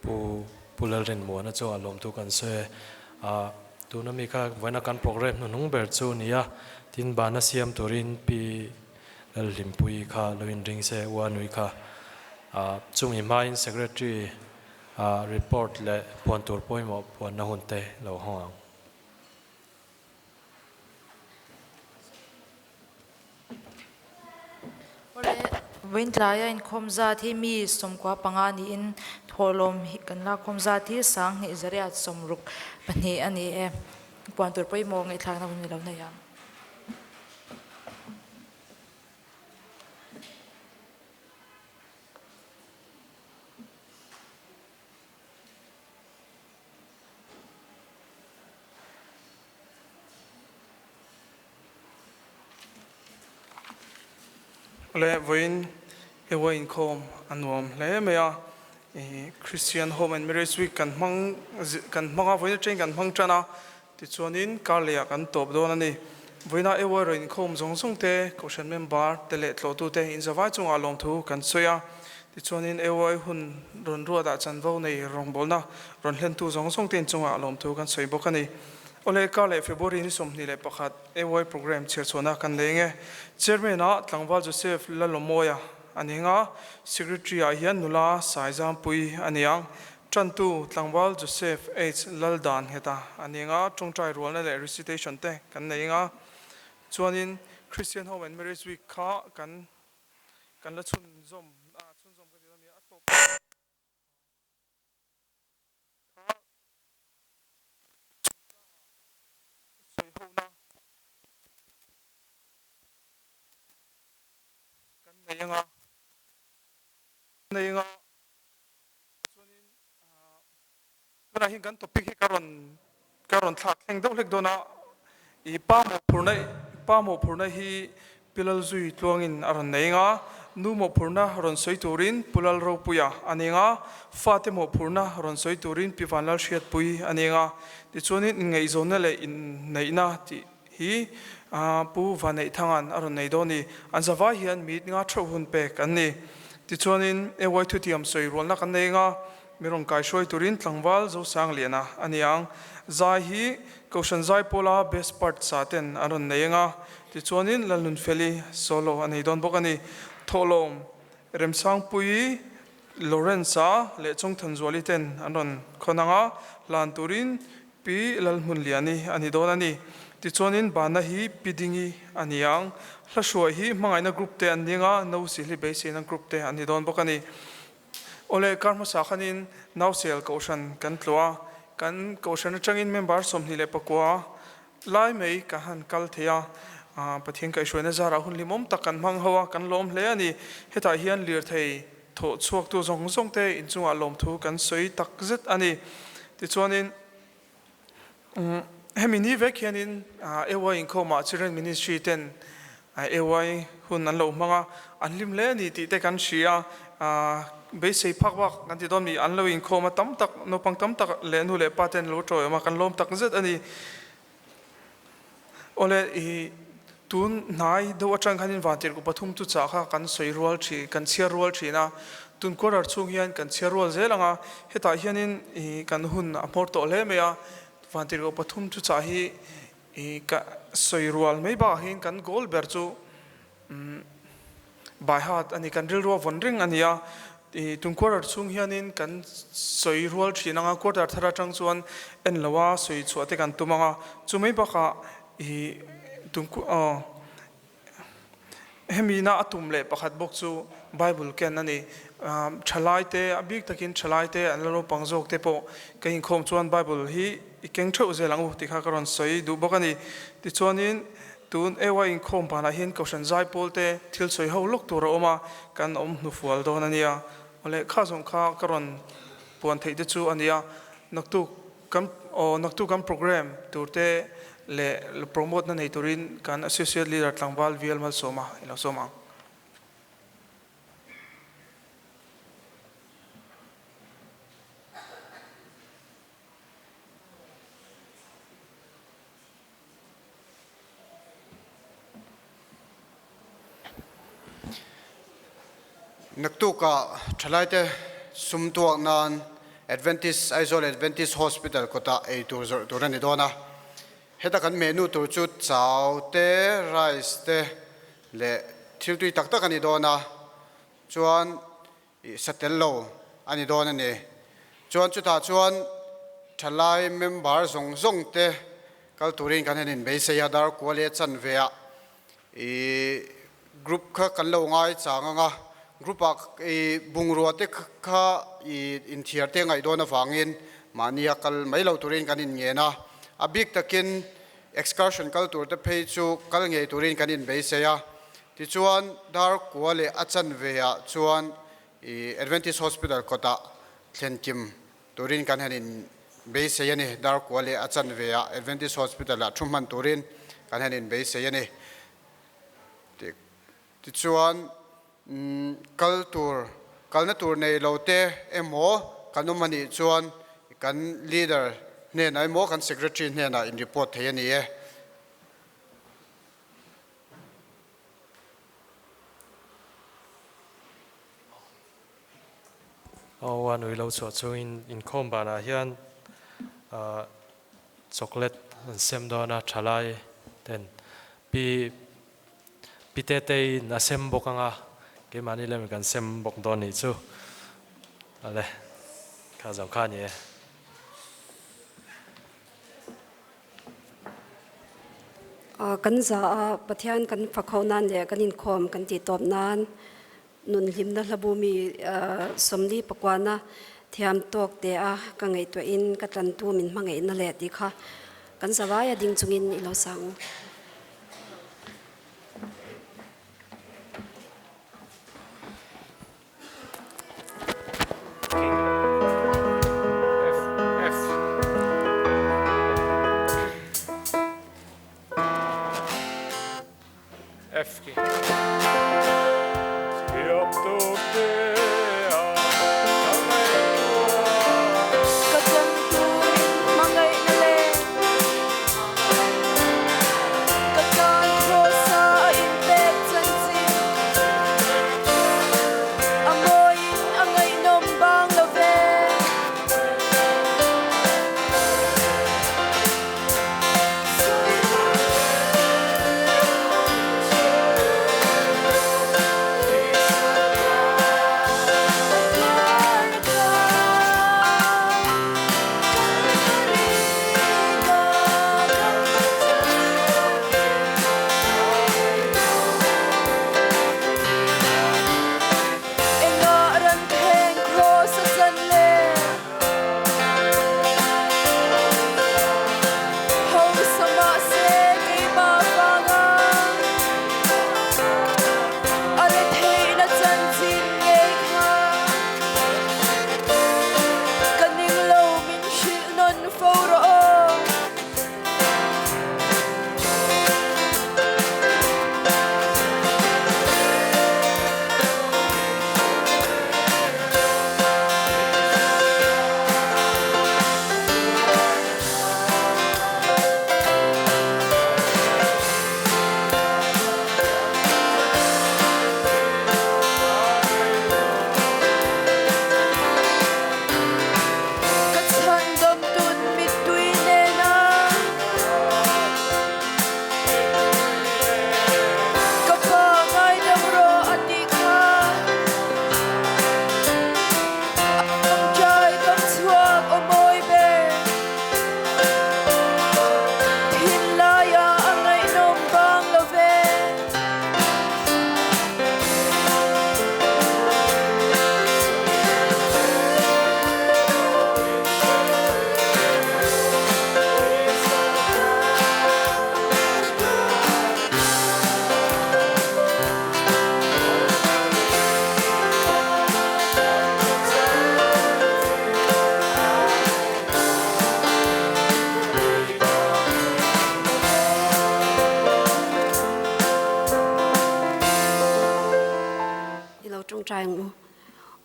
Pu Pu Lalrinmuana chu a lawmtu kan sawi e. Ah tuna mi kha vawiina kan programme hnuhnung ber chu a ni a, tin bana siam turin Pi Lalhlimpuii kha lo inring se ua nui kha. Ah chumi hmain Secretary ah report leh puan tur pawimawh puanna hun te lo hawng ang. Vawiin tlaia inkhawm zat hi mi 15 niin thawhlawm hi kan lakkhawm zat hi sanghnih zariat 62 a ni e. Puan tur pawimawh ngaihthlakna hun ni lo nei ang. Le vawiin ewa inkhawm a nuam hle mai a, Christian Home and Marriage Week kan hmang kan hmang a, vawiin atangin kan hmang tan a, tichuanin kar lehah kan tawp dawn a ni. Vawiina ewa rawn inkhawm zawng zawng te, Kohhran member te leh tlawhtute inzavai chungah lawmthu kan sawi a, Tichuanin AY hun rawn ruatah chanvo nei rawngbawlna rawn hlentu zawng zawng te inchungah lawmthu kan sawi bawk a ni. Awle kar leh February ni 21 AY programme chhiarchhuahna kan nei nge. Chairman ah Tlangval Joseph Lalawmawia a ni nga, Secretary ah hian nula Saizampuii a ni ang. Tantu Tlangval Joseph H Laldan Ngheta a ni nga, tawngtai rualna leh recitation te kan nei nga. Chuanin Christian Home and Marriage Week kha kan Kan la chhunzawm a, chhunzawm ka ti dawn nia, a tawp kha chungchangah sawi hona kan nei anga, nei anga chuanin tunah hian kan topic hi ka rawn ka rawn thlak thleng deuh hlek dawn a, i pa mawhphurhna pa mawhphurhna hi Pi Lalzui tluangin a rawn nei anga, nu mawhphurhna rawn sawi turin Pu Lalropuia a nei anga, fate mawhphurhna rawn sawi turin Pi Vanlalhriatpui a nei anga, tichuanin inngaihzawnna leh inneihna tih hi Pu Vaneihthang'an a rawn nei dawn a ni. An zavai hian meet nga theuh hun pek an ni. Tichuanin AY thutiam sawi rualna kan nei anga, Mi rawn kai hruai turin tlangval Zosangliana a ni ang. Zai hi Kohhran Zaipawla best part sa ten an rawn nei anga, tichuanin Lalnunfeli solo a nei dawn bawk a ni. Thawhlawm Remsangpuii, Lawrence-a leh Chawngthanzuali ten an rawn khawn anga, hlan turin Pi Lalhmunliani a ni dawn a ni. Tichuanin Bana hi Pi Dingi a ni ang. Hla hruai hi Hmangaihna Group te an ni anga, No Sihli Beiseina Group te an ni dawn bawk a ni. Awle, kar hmasa khanin Nausel Kohhran kan tluah a, kan Kohhran atangin member 29 lai mai ka han kal thei a, Pathian kaihhruaina zarah hun hlimawm tak kan hmang ho a, kan lawm hle a ni. Hetah hian lirthei thawh chhuaktu zawng zawng te inchungah lawmthu kan sawi tak zet a ni. Tichuanin hemi ni vek hianin AY inkhawmah Children Ministry ten AY hun an lo hmang a, an hlim hle a ni tih te kan hria a, beisei phak bak kan ti dawn mi an lo inkhawm a tam tak naupang tam tak leh nu leh pa ten lo tawiawm a kan lawm tak zet a ni. Awle i tun hnai deuh atang khanin vantirhku pathum chu chah kha kan sawi rual thin, kan chhiar rual thin a, tun quarter chhung hian kan chhiar rual zel ang a, hetah hianin i kan hun a hmawr tawh hle mai a, vantirhku pathum chu chah hi i ka sawi rual mai bakah hian kan goal ber chu umm by heart a ni, kan rilru a vawn reng a ni a, i tun quarter chhung hianin kan sawi rual thin ang a, quarter thar atang chuan en lo a sawi chhuah te kan tum ang a, chu mai bakah. I tum aw hemi na a tum leh pakhat bawk chu Bible ken a ni. Thalai te a bik takin thalai te an la naupang zawk te pawh ka inkhawm chuan Bible hi i keng theuh zel ang u tih kha ka rawn sawi duh bawk a ni. Tichuanin tun AY inkhawm banah hian Kohhran Zaipawl te thil sawi ho lawk tur a awm a, kan awm hnufual dawn a nia. Awle kha zawng kha ka rawn puan theih te chu a nia. Naktuk kan aw naktuk kan program tur te leh promote na nei turin kan Associate Leader tlangval VL Malsawma i lo sawm ang. Naktuka thalaite sum tuak nan Adventist Aizawl Adventist Hospital kawtah ei tur zawrh tur a ni dawn a. Heta kan menu tur chu chau te, rice te leh thil tui tak tak a ni dawn a. Chuan ih sa tel lo a ni dawn a ni. Chuan chutah chuan thalai member zawng zawng te kal turin kan han inbeisei a, dar kua leh chanve ah ih group kha kan lo ngai chang ang a, group ah ih bungrua te kha ih inthiar te ngaih dawn avangin mahnia kal mai lo turin kan inngen a, a bik takin excursion kal tur te phei chu kal ngei turin kan inbeisei a. Tichuan, dar kua leh a chanve ah chuan i Adventist Hospital kawtah thlen kim turin kan han in beisei a ni. Dar kua leh a chanve ah Adventist Hospital ah thu hman turin kan han in beisei a ni. Tichuan, kal tur, kalna tur nei lo te emaw kan awm a nih chuan kan leader hnenah emaw kan secretary hnenah in report thei a ni e. Aw a nui lo chhuah chungin inkhawm banah hian chocolate an sem dawn a thalai ten pi pi Tetei in a sem bawk anga keimahni lem kan sem bawk dawn nih chu ale kha zo kha a ni e. Kan za a, Pathian kan fakho nan leh kan inkhawm kan tih tawp nan nun hlimna hlabu mi sawmli pakuana thiam tawk te a ka ngaihtuahin ka tlantu min hmangaihna leh tih kha kan zavaia ding chungin i lo sang u.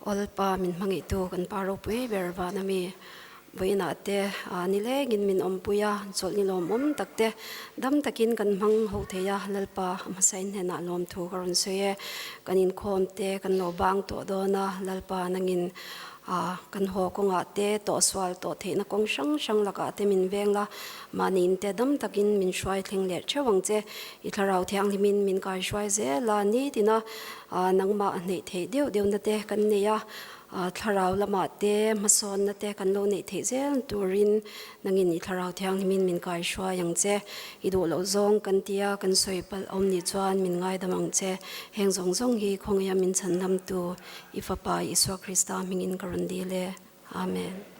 Awlpa min hmangaihtu kan pa ropui ber vana mi vawiinah te nilengin min awmpui a, chawlhni lawmawm tak te dam takin kan hmang ho thei a, Lalpa a hmasain hnenah lawmthu ka rawn sawi e. Kan inkhawm te kan lo bang tawh dawn a, Lalpa nangin kan haw kawngah te tawhsual tawh theihna kawng hrang hrang lakah te min veng la, mahni inte dam takin min hruai thleng leh theuh ang che. I thlarau thianghlimin min kaihruai zel a, nitina Nangmah a hneih theih deuh deuhna te kan nei a, thlarau lamah te hmasawnna te kan lo neih theih zel turin nangin i thlarau thianghlimin min kaihruai ang che. I duh loh zawng kan tia kan sawi palh awm nih chuan min ngaidam ang che. Heng zawng zawng hi khawngaia min chhanhlamtu i Fapa Isua Krista hmingin ka rawn dil e. Amen.